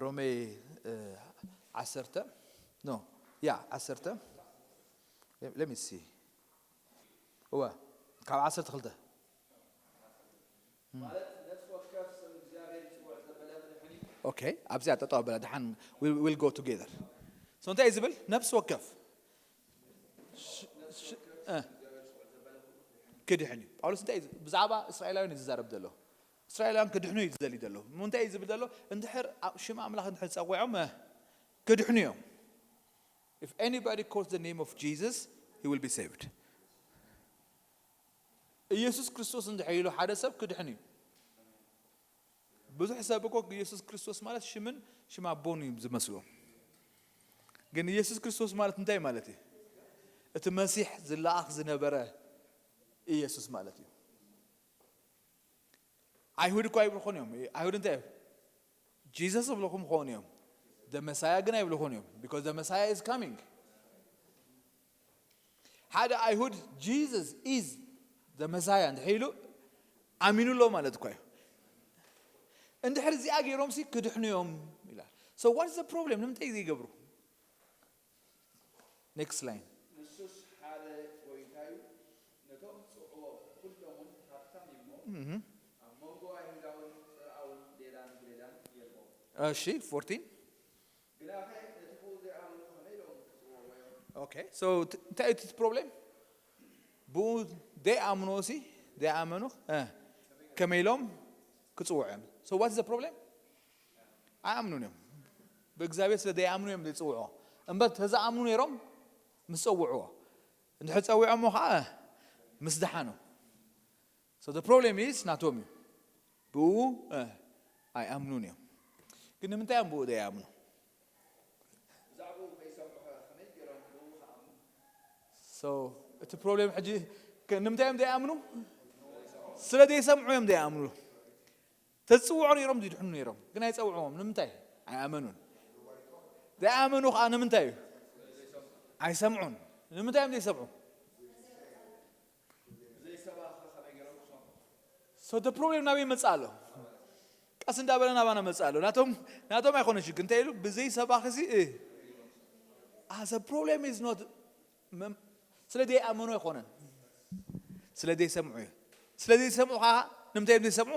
ሮሜ ዓሰርተ፣ no, yeah, ዓሰርተ. Let me see. እወ፣ ካብ ዓሰርተ ክልተ። Okay, ኣብዚኣ ጠጠው በላ፣ ደሓን we'll go together። So እንታይ እዩ ዝብል? ነፍሲ ወከፍ ክድሕን እዩ። ጳውሎስ እንታይ እዩ ብዛዕባ እስራኤላውያን እዩ ዝዛረብ ዘሎ? እስራኤላውያን ክድሕኑ እዩ ዝደሊ ዘሎ። እንታይ እዩ ዝብል ዘሎ? እንድሕር ሽም ኣምላኽ እንድሕር ጸዊዖም ክድሕኑ እዮም። If anybody calls the name of Jesus, he will be saved. ኢየሱስ ክርስቶስ እንድሕር ኢሉ ሓደ ሰብ ክድሕን እዩ። ብዙሕ ሰብ እኮ ኢየሱስ ክርስቶስ ማለት ሽምን ሽም ኣቦን እዩ ዝመስሎ። ግን ኢየሱስ ክርስቶስ ማለት እንታይ ማለት እዩ? እቲ መሲሕ ዝለኣኽ ዝነበረ ኢየሱስ ማለት እዩ። ኣይሁድ እኮ ኣይብልኹን እዮም። ኣይሁድ እንታይ እዮም? ጂሰስ ይብልኹም ይኸውን እዮም። The Messiah ግን ኣይብልኹን እዮም። Because the Messiah is coming. ሓደ ኣይሁድ Jesus is the Messiah እንድሕር ኢሉ ኣሚኑ ኣሎ ማለት እኮ እዩ። እንድሕር እዚኣ ገይሮም ሲ ክድሕኑ እዮም ይላል። So what's the problem? ንምንታይ ዘይገብሩ? Next line. ንሱስ ሓደ ጎይታ እዩ፣ ነቶም ዝጽውዕዎ ኩሎም እውን ሃብታም እዩ እሞ፣ ኣብ መንጎ ኣይሁዳውን ጽርኣውን ሌላን ግሌላን የልቦም። እሺ፣ ፎርቲን። ግናኸ ነቲ ብኡ ዘይኣምኑ ከመይ ኢሎም ክጽውዕዎ እዮም? Okay, so እንታይ እዩ እቲ problem? ብኡ ዘይኣምኑ ሲ ዘይኣመኑ ከመይ ኢሎም ክጽውዑ እዮም? So what's the problem? ኣይኣምኑን እዮም። ብእግዚኣብሔር ስለ ዘይኣምኑ እዮም ዘይጽውዑ። እምበር ተዝኣምኑ ነይሮም ምስ ጸውዕዎ፣ እንድሕር ጸዊዖሞ ከዓ ምስ ደሓኑ። So the problem is ናቶም እዩ። ብኡ ኣይኣምኑን እዮም። ግን ንምንታይ እዮም ብኡ ዘይኣምኑ? So እቲ problem ሕጂ ንምንታይ እዮም ዘይኣምኑ? ስለ ዘይሰምዑ እዮም ዘይኣምኑ። ተዝፅውዑ ነይሮም ይድሕኑ ነይሮም፣ ግን ኣይፀውዕዎም። ንምንታይ? ኣይኣመኑን። ዘይኣመኑ ከዓ ንምንታይ እዩ? ኣይሰምዑን። ንምንታይ እዮም ዘይሰምዑ? So the problem ናበይ መፅእ ኣሎ? ቀስ እንዳበለ ናባና መፅእ ኣሎ። ናቶም ናቶም ኣይኮነ ሽግ እንታይ ኢሉ ብዘይ ሰባኺ ሲ እ as a problem is not ስለ ዘይኣመኑ ኣይኮነን፣ ስለ ዘይሰምዑ እዩ። ስለ ዘይሰምዑ ከዓ ንምንታይ እዮም ዘይሰምዑ?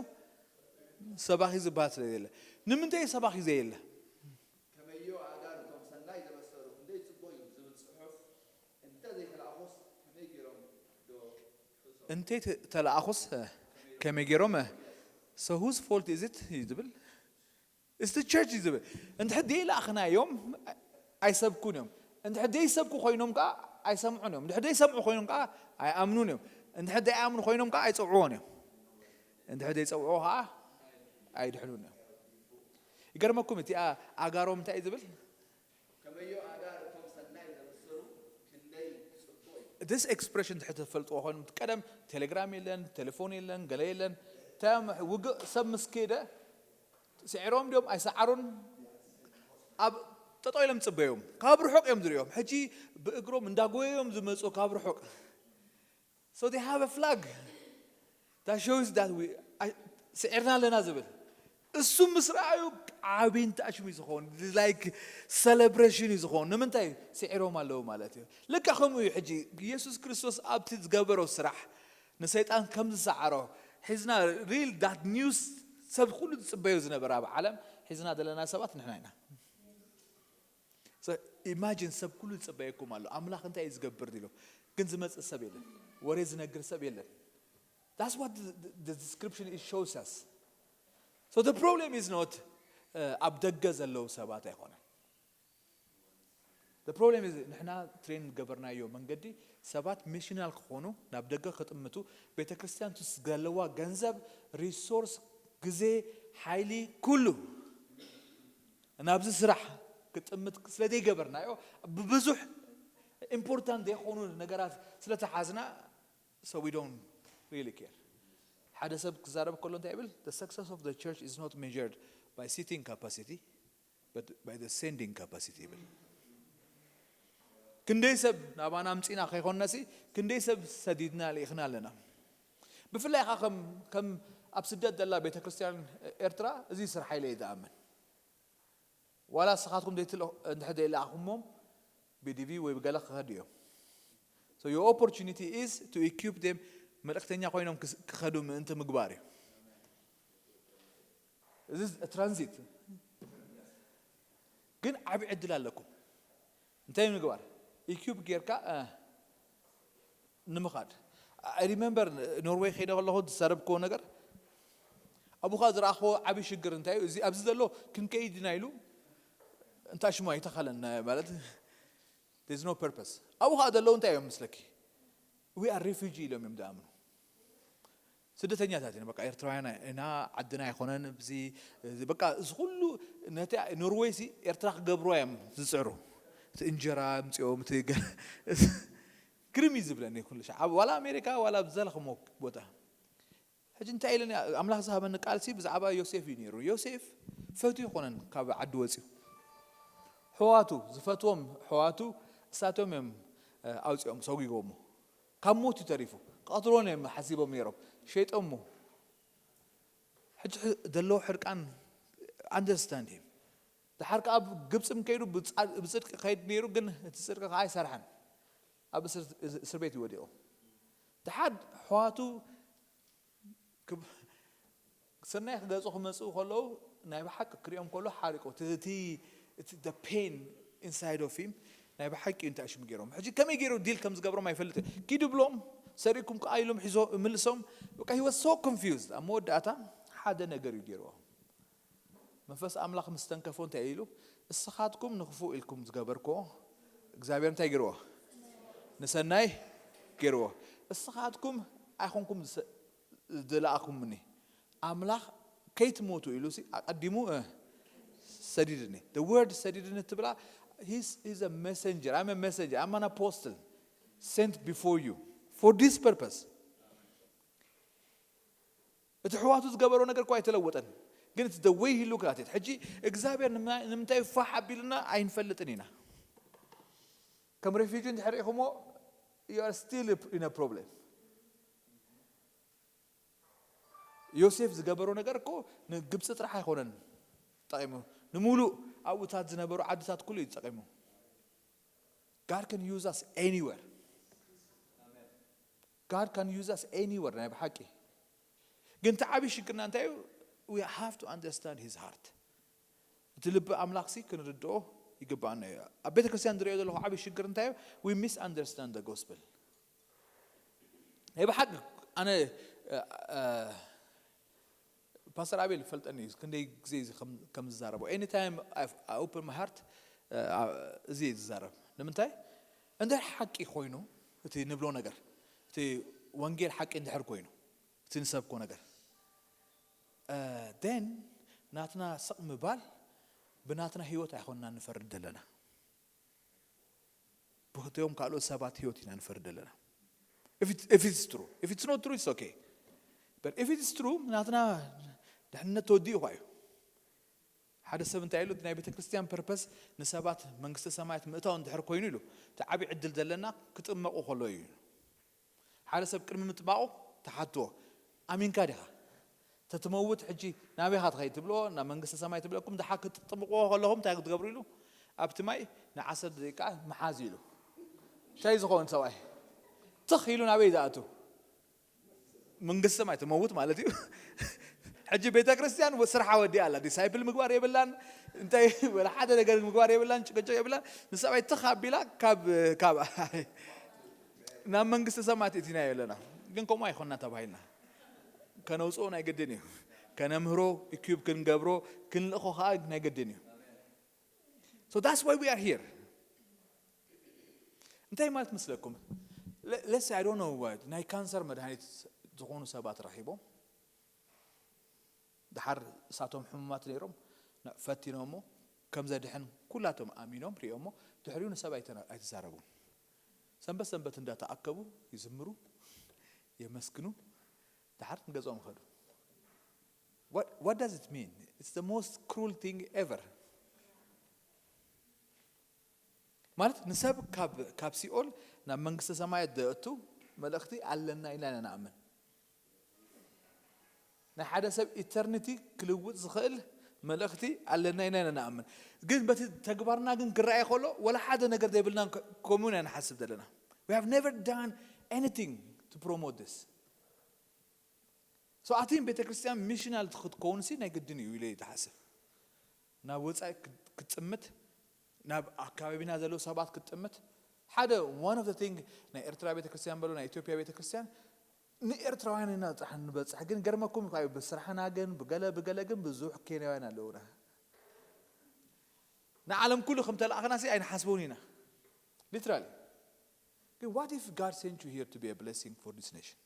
ሰባኺ ዝበሃል ስለ ዘየለ። ንምንታይ ሰባኺ ዘየለ? ከመዮ ኣእጋር እቶም ሰናይ ዘበሰሩ ክንደይ ጽቡቕ እዩ ዝብል ጽሑፍ እንተ ዘይተላእኹስ ከመይ ገይሮም ዶ እንተ ተላእኹስ ከመይ ገይሮም? So whose fault is it እዩ ዝብል? It's the church እዩ ዝብል። እንድሕር ዘይላእኽናዮም ኣይሰብኩን እዮም። እንድሕር ዘይሰብኩ ኮይኖም ከዓ ኣይሰምዑን እዮም። እንድሕር ዘይሰምዑ ኮይኖም ከዓ ኣይኣምኑን እዮም። እንድሕር ዘይኣምኑ ኮይኖም ከዓ ኣይፀውዕዎን እዮም። እንድሕር ዘይፀውዑ ከዓ ኣይድሕኑን እዮም። ይገርመኩም፣ እቲኣ ኣጋሮም እንታይ እዩ ዝብል? ከመዮ ኣእጋር እቶም ሰናይ ዘበሰሩ ክንደይ ጽቡቕ እዩ። This expression እንድሕር ትፈልጥዎ ኮይኖም፣ ቀደም ቴሌግራም የለን፣ ቴሌፎን የለን፣ ገለ የለን። ተም ውግእ ሰብ ምስ ከደ ስዒሮም ድዮም ኣይሰዓሩን? ኣብ ጠጠው ኢሎም ጽበዮም፣ ካብ ርሑቕ እዮም ዝሪኦም። ሕጂ ብእግሮም እንዳጎየዮም ዝመጹ ካብ ርሑቕ። So they have a flag that shows that we ስዒርና ኣለና ዝብል። እሱ ምስ ረኣዩ ዓብይ እንታሽሙ እዩ ዝኸውን፣ like celebration እዩ ዝኸውን። ንምንታይ? ስዒሮም ኣለዉ ማለት እዩ። ልክዕ ከምኡ እዩ። ሕጂ ኢየሱስ ክርስቶስ ኣብቲ ዝገበሮ ስራሕ ንሰይጣን ከም ዝሰዓሮ ሒዝና real that news ሰብ ኩሉ ዝጽበዮ ዝነበረ ኣብ ዓለም ሒዝና ዘለና ሰባት ንሕና ኢና። So imagine ሰብ ኩሉ ዝጽበየኩም ኣሎ። ኣምላኽ እንታይ እዩ ዝገብር ዲሉ? ግን ዝመጽእ ሰብ የለን። ወሬ ዝነግር ሰብ የለን። That's what the, the, the description it shows us. So the problem is not uh, ኣብ ደገ ዘለዉ ሰባት ኣይኮነን። The problem is ንሕና ትሬን ገበርናዮ መንገዲ ሰባት ሚሽናል ክኾኑ ናብ ደገ ክጥምቱ ቤተ ክርስቲያን ትስ ዘለዋ ገንዘብ፣ ሪሶርስ፣ ግዜ፣ ሓይሊ ኩሉ ናብዚ ስራሕ ክጥምት ስለ ዘይገበርናዮ ብብዙሕ ኢምፖርታንት ዘይኮኑ ነገራት ስለተሓዝና so we don't really care። ሓደ ሰብ ክዛረብ ከሎ እንታይ ይብል? The success of the church is not measured by seating capacity but by the sending capacity ይብል። ክንደይ ሰብ ናባና ኣምፂና ከይኮነሲ ክንደይ ሰብ ሰዲድና ልኢኽና ኣለና። ብፍላይ ኻ ከም ከም ኣብ ስደት ዘላ ቤተክርስትያን ኤርትራ እዚ ስራሕ ኢለ እየ ዝኣምን። ዋላ ንስኻትኩም ዘይትልእ- እንድሕር ዘይለኣኹሞም ብዲቪ ወይ ብገለ ክኸዱ እዮም። So your opportunity is to equip them፣ መልእክተኛ ኮይኖም ክስ- ክኸዱ ምእንቲ ምግባር እዩ። እዚ ትራንዚት ግን ዓብዪ ዕድል ኣለኩም። እንታይ ምግባር? ኢኩፕ ጌርካ ንምኻድ። I remember ኖርዌይ ከይደ ከለኹ ዝዛረብክዎ ነገር፣ ኣብኡ ከዓ ዝረኣኽዎ ዓብዪ ሽግር እንታይ እዩ? እዚ ኣብዚ ዘሎ ክንከይድ ኢና ኢሉ እንታይ ሽሙ ኣይተኸለን ማለት there's no purpose። ኣብኡ ከዓ ዘለዉ እንታይ እዮም ምስለኪ? We are refugee ኢሎም እዮም ዝኣምኑ። ስደተኛታት ኢና፣ በቃ ኤርትራውያን ኢና፣ ዓድና ኣይኮነን። እዚ በቃ እዚ ኩሉ ነቲ ኖርዌይ ሲ ኤርትራ ክገብርዋ እዮም ዝፅዕሩ። እቲ እንጀራ ምፅኦም እቲ ግርም እዩ ዝብለኒ ኩሉ ሻዕ ዋላ ኣሜሪካ ዋላ ብዘለኽሞ ቦታ። ሕጂ እንታይ ኢለን ኣምላኽ ዝሃበኒ ቃልሲ ብዛዕባ ዮሴፍ እዩ ነይሩ። ዮሴፍ ፈትዩ ይኮነን ካብ ዓዲ ወፅዩ፣ ሕዋቱ ዝፈትዎም ሕዋቱ እሳቶም እዮም ኣውፅኦም ሰጉጎሞ። ካብ ሞት እዩ ተሪፉ። ክቐትልዎን እዮም ሓሲቦም ነይሮም፣ ሸይጦሞ። ሕጂ ዘለዎ ሕርቃን understand him። ድሓር ከዓ ኣብ ግብፂ ከይዱ ብፅድቂ ከይድ ነይሩ፣ ግን እቲ ፅድቂ ከዓ ኣይሰርሐን። ኣብ እስር ቤት እዩ ወዲቑ። ድሓር ሕዋቱ ሰናይ ክገፁ ክመፅኡ ከለዉ ናይ ብሓቂ ክሪኦም ከሎ ሓሪቁ። እቲ pain inside of him ናይ ብሓቂ እዩ እንታይ ሽሙ ገይሮም። ሕጂ ከመይ ገይሩ ዲል ከም ዝገብሮም ኣይፈልጥ። ኪዱ ብሎም ሰሪቅኩም ከዓ ኢሎም ሒዞ ምልሶም። በቃ he was so confused። ኣብ መወዳእታ ሓደ ነገር እዩ ገይርዎ። መንፈስ ኣምላኽ ምስ ተንከፎ እንታይ ኢሉ? እስኻትኩም ንክፉእ ኢልኩም ዝገበርክዎ እግዚኣብሔር እንታይ ገይርዎ? ንሰናይ ገይርዎ። እስኻትኩም ኣይኮንኩም ዝለኣኹምኒ፣ ኣምላኽ ከይትሞቱ ኢሉ ሲ ኣቐዲሙ ሰዲድኒ። The word ሰዲድኒ ትብላ is a messenger. I'm a messenger. I'm an apostle sent before you for this purpose። እቲ ሕዋቱ ዝገበሮ ነገር እኳ ኣይተለወጠን፣ ግን it's the way he look at it። ሕጂ እግዚኣብሔር ንምንታይ ፋሕ ኣቢሉና ኣይንፈልጥን ኢና። ከም refugee እንድሕር ኢኹሞ you are still in a problem። ዮሴፍ ዝገበሮ ነገር እኮ ንግብፂ ጥራሕ ኣይኮነን ጠቂሙ፣ ንሙሉእ ኣብኡታት ዝነበሩ ዓድታት ኩሉ እዩ ጠቂሙ። God can use us anywhere. God can use us anywhere ናይ ብሓቂ። ግን እቲ ዓብዪ ሽግርና እንታይ እዩ? We have to understand his heart። እቲ ልቢ ኣምላኽ ሲ ክንርድኦ ይግባኣና እዩ። ኣብ ቤተ ክርስቲያን ዝሪኦ ዘለኹ ዓብዪ ሽግር እንታይ እዩ? We misunderstand the gospel። ናይ ብሓቂ ኣነ ፓስተር ኣቤል ይፈልጠኒ እዩ፣ ክንደይ ግዜ እዚ ከም ዝዛረቦ። Anytime I open my heart እዚ እየ ዝዛረብ። ንምንታይ? እንድሕር ሓቂ ኮይኑ እቲ ንብሎ ነገር፣ እቲ ወንጌል ሓቂ እንድሕር ኮይኑ እቲ ንሰብኮ ነገር then ናትና ስቕ ምባል ብናትና ህይወት ኣይኮንና ንፈርድ ዘለና። ብክትኦም ካልኦት ሰባት ህይወት ኢና ንፈርድ ኣለና። If it's true, if it's not true it's okay, but if it's true ናትና ድሕነት ተወዲኡ እኳ እዩ። ሓደ ሰብ እንታይ ኢሉ ናይ ቤተ ክርስቲያን purpose ንሰባት መንግስተ ሰማያት ምእታው እንድሕር ኮይኑ ኢሉ እቲ ዓብዪ ዕድል ዘለና ክጥመቁ ከሎ እዩ። ሓደ ሰብ ቅድሚ ምጥማቁ ተሓትዎ ኣሚንካ ዲኻ? ተትመውት ሕጂ ናበይ ኢኻ ትኸይድ ትብልዎ? ናብ መንግስተ ሰማይ ትብለኩም። ድሓር ክትጥምቅዎ ከለኹም እንታይ ክትገብሩ ኢሉ ኣብቲ ማይ ንዓሰርተ ደቂቃ ምሓዝ ኢሉ። እንታይ ዝኸውን ሰብኣይ ትኽ ኢሉ ናበይ ዝኣቱ? መንግስተ ሰማይ ትመውት ማለት እዩ። ሕጂ ቤተ ክርስቲያን ስርሓ ወዲኣ ኣላ። ዲሳይፕል ምግባር የብላን፣ እንታይ ወላ ሓደ ነገር ምግባር የብላን፣ ጭቅጭቅ የብላን። ንሰብኣይ ትኽ ኣቢላ ካብ ካብ ናብ መንግስተ ሰማያት እቲና የለና። ግን ከምኡ ኣይኮንና ተባሂልና። ከነውፅኦ ናይ ግድን እዩ። ከነምህሮ፣ ኢኩፕ ክንገብሮ፣ ክንልእኾ ከዓ ናይ ግድን እዩ። So that's why we are here። እንታይ ማለት መስለኩም? Let's say I don't know what ናይ ካንሰር መድሃኒት ዝኾኑ ሰባት ረኺቦም ድሓር እሳቶም ሕሙማት ነይሮም ፈቲኖሞ ከም ዘድሕን ኩላቶም ኣሚኖም ሪኦሞ ድሕሪኡ ንሰብ ኣይተዛረቡን። ሰንበት ሰንበት እንዳተኣከቡ ይዝምሩ፣ የመስግኑ፣ ድሓር ንገዝኦም ይኸዱ። What does it mean? It's the most cruel thing ever. ማለት ንሰብ ካብ ሲኦል ናብ መንግስተ ሰማያት ዘእቱ መልእኽቲ ኣለና ኢልና ኢና ንኣምን። ናይ ሓደ ሰብ ኢተርኒቲ ክልውጥ ዝኽእል መልእኽቲ ኣለና ኢና ኢና ንኣምን። ግን በቲ ተግባርና ግን ክረኣየ ከሎ ወላ ሓደ ነገር ዘይብልና ከ- ከምኡ ኢና ንሓስብ ዘለና። We have never done anything to promote this. So ኣቲን ቤተ ክርስቲያን ሚሽናል ክትከውን ሲ ናይ ግድን እዩ ኢለ ይትሓስብ። ናብ ወፃኢ ክት- ክትጥምት፣ ናብ ኣካባቢና ዘለዉ ሰባት ክትጥምት። ሓደ one of the thing ናይ ኤርትራ ቤተ ክርስቲያን በሉ ናይ ኢትዮጵያ ቤተ ክርስቲያን ንኤርትራውያን ኢና ጥራሕ ንበፅሕ። ግን ገርመኩም እኳ እዩ ብስራሕና ግን ብገለ ብገለ ግን ብዙሕ ኬንያውያን ኣለውና። ንዓለም ኩሉ ከም ተላእኽና ሲ ኣይንሓስበውን ኢና። Literally. Then what if God sent you here to be a blessing for this nation?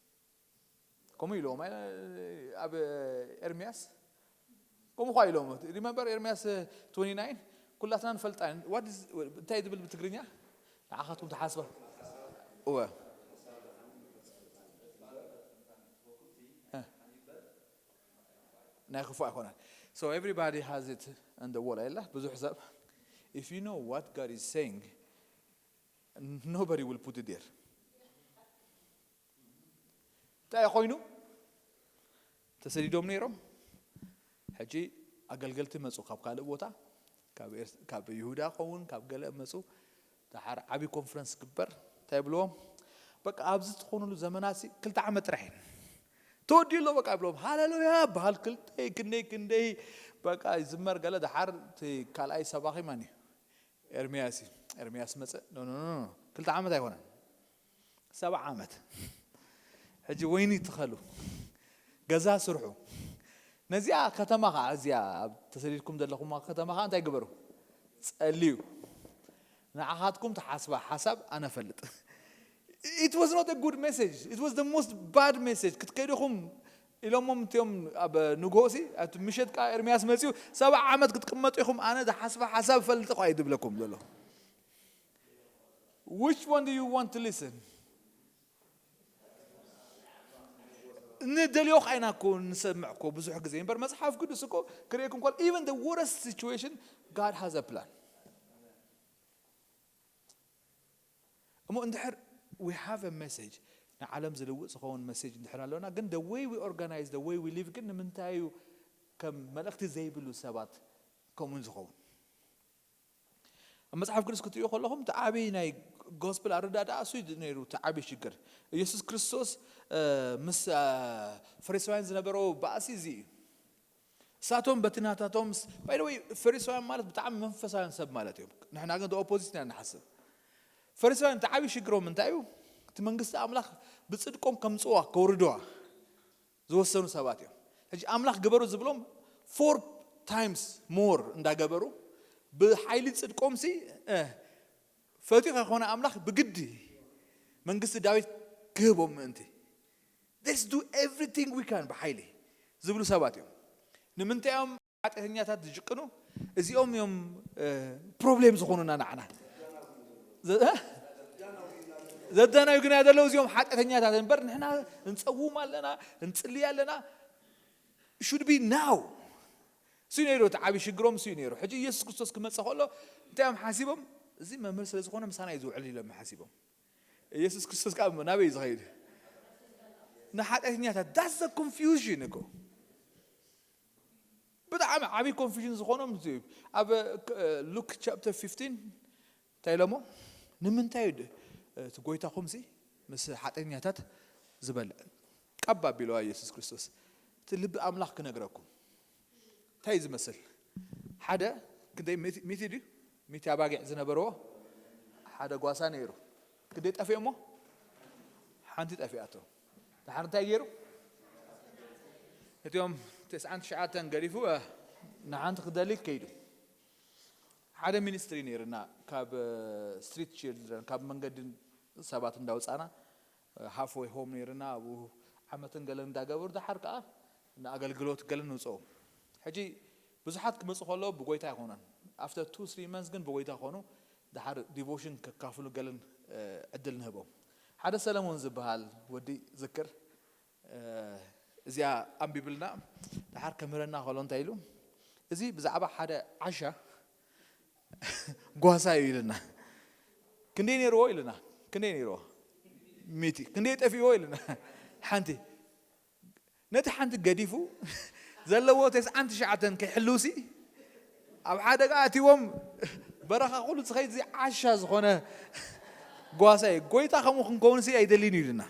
ከምኡ ኢሎም ኣይ- ኣብ ኤርሚያስ ከምኡ ኳ ኢሎም። Remember ኤርሚያስ twenty nine ኩላትና ንፈልጣ። What is እንታይ ዝብል ብትግርኛ? ንዓኻትኩም ትሓስባ እወ ናይ ክፉ ኣይኮነን። So everybody has it on the wall ኣይላ ብዙሕ ሰብ if you know what God is saying nobody will put it there። እንታይ ኮይኑ ተሰዲዶም ነይሮም። ሕጂ ኣገልገልቲ መፁ ካብ ካልእ ቦታ ካብ ኤርስ- ካብ ይሁዳ ኸውን ካብ ገለ መፁ። ደሓር ዓብዪ ኮንፈረንስ ግበር እንታይ ብልዎም በቃ ኣብዚ ትኾኑሉ ዘመናሲ ክልተ ዓመት ጥራሕ እየን ተወዲኡ ኣሎ በቃ ብሎም ሃሌሉያ በሃል ክልተ ክንደይ ክንደይ በቃ ይዝመር ገለ ደሓር እቲ ካልኣይ ሰባኺ ማን እዩ ኤርሚያስ እዩ ኤርሚያስ መፀ ኖ ኖ ኖ ኖ። ክልተ ዓመት ኣይኮነን ሰብዓ ዓመት ሕጂ ወይኒ ትኸሉ ገዛ ስርሑ ነዚኣ ከተማ ከዓ እዚኣ ኣብ ተሰዲድኩም ዘለኹም ከተማ ከዓ እንታይ ግበሩ ጸልዩ ንዓኻትኩም ተሓስባ ሓሳብ ኣነ ፈልጥ it was not a good message it was the most bad message ክትከይድኹም ኢሎሞም እቲኦም ኣብ ንግሆ ሲ ኣብቲ ምሸት ከዓ ኤርምያስ መፅኡ ሰብዓ ዓመት ክትቅመጡ ኢኹም ኣነ ዝሓስባ ሓሳብ ፈልጥ ኳ እዩ ዝብለኩም ዘሎ which one do you want to listen ንደልዮ ካ ኢና እኮ ንሰምዕ እኮ ብዙሕ ግዜ እምበር መፅሓፍ ቅዱስ እኮ ክርእየኩም ከሎ even the worst situation God has a plan እሞ እንድሕር we have a message ንዓለም ዝልውጥ ዝኸውን message እንድሕር ኣለና ግን the way we organize the way we live ግን ንምንታይ እዩ ከም መልእኽቲ ዘይብሉ ሰባት ከምኡ ዝኸውን ኣብ መፅሓፍ ቅዱስ ክትሪኦ ከለኹም እቲ ዓብዪ ናይ ጎስፕል ኣረዳድኣ እሱ እዩ ነይሩ እቲ ዓብዪ ሽግር ኢየሱስ ክርስቶስ ምስ ፈሪሳውያን ዝነበረው ባእሲ እዚ እዩ እሳቶም በቲ ናታቶም ባይደወይ ፈሪሳውያን ማለት ብጣዕሚ መንፈሳውያን ሰብ ማለት እዮም ንሕና ግን ኦፖዚት ኢና ንሓስብ ፈሪሳውያን እቲ ዓብዪ ሽግሮም እንታይ እዩ እቲ መንግስቲ ኣምላኽ ብፅድቆም ከምፅዋ ከውርድዋ ዝወሰኑ ሰባት እዮም ሕጂ ኣምላኽ ግበሩ ዝብሎም four times more እንዳገበሩ ብሓይሊ ፅድቆም ሲ ፈትዩ ከይኮነ ኣምላኽ ብግዲ መንግስቲ ዳዊት ክህቦም ምእንቲ let's do everything we can ብሓይሊ ዝብሉ ሰባት እዮም ንምንታይ እዮም ሓጢኣተኛታት ዝጭቅኑ እዚኦም እዮም ፕሮብሌም ዝኾኑና ንዓና ዘዳናዩ ግና ዘለዉ እዚኦም ሓጢኣተኛታት እምበር ንሕና እንፀውም ኣለና እንፅልይ ኣለና should be now እሱ ነይሩ እቲ ዓብዪ ሽግሮም እሱ ነይሩ ሕጂ ኢየሱስ ክርስቶስ ክመፅእ ከሎ እንታይ እዮም ሓሲቦም እዚ መምህር ስለ ዝኾነ ምሳና እዩ ዝውዕል ኢሎም ሓሲቦም ኢየሱስ ክርስቶስ ከዓ ናበይ እዩ ዝኸይድ ንሓጢኣተኛታት that's the confusion እኮ ብጣዕሚ ዓብዪ ኮንፊዥን ዝኾኖም እዚ እዩ ኣብ ሉክ ቻፕተር fifteen እንታይ ኢሎሞ ንምንታይ እቲ ጎይታኹም ሲ ምስ ሓጢኣተኛታት ዝበልዕ ቀብ ኣቢለዋ ኢየሱስ ክርስቶስ እቲ ልቢ ኣምላኽ ክነግረኩም እንታይ እዩ ዝመስል ሓደ ክንደይ ሚእቲ ድዩ ሚእቲ ኣባጊዕ ዝነበርዎ ሓደ ጓሳ ነይሩ ክንደይ ጠፊኦሞ ሓንቲ ጠፊኣቶ ድሓር እንታይ ገይሩ እቲኦም ተስዓን ትሽዓተን ገዲፉ ንሓንቲ ክደሊ ከይዱ ሓደ ሚኒስትሪ ነይርና ካብ ስትሪት ችልድረን ካብ መንገዲ ሰባት እንዳውፃና ሃፍወይ ሆም ነይርና ኣብኡ ዓመትን ገለን እንዳገበሩ ድሓር ከዓ ንኣገልግሎት ገለን ንውፅኦም ሕጂ ብዙሓት ክመፁ ከለዉ ብጎይታ ኣይኮነን after two three months ግን ብጎይታ ኮኑ ድሓር ዲቮሽን ከካፍሉ ገለን ዕድል ንህቦም ሓደ ሰለሞን ዝበሃል ወዲ ዝክር እዚኣ ኣንቢብልና ድሓር ከምህረና ከሎ እንታይ ኢሉ እዚ ብዛዕባ ሓደ ዓሻ ጓሳ እዩ ኢልና ክንደይ ነይርዎ ኢልና ክንደይ ነይርዎ ሚቲ ክንደይ ጠፊእዎ ኢልና ሓንቲ ነቲ ሓንቲ ገዲፉ ዘለዎ ተስዓን ትሽዓተን ከይሕልውሲ ኣብ ሓደጋ ኣትዎም በረኻ ኩሉ ዝኸይድ እዚ ዓሻ ዝኾነ ጓሳይ ጎይታ ከምኡ ክንከውንሲ ኣይደልን እዩ ኢልና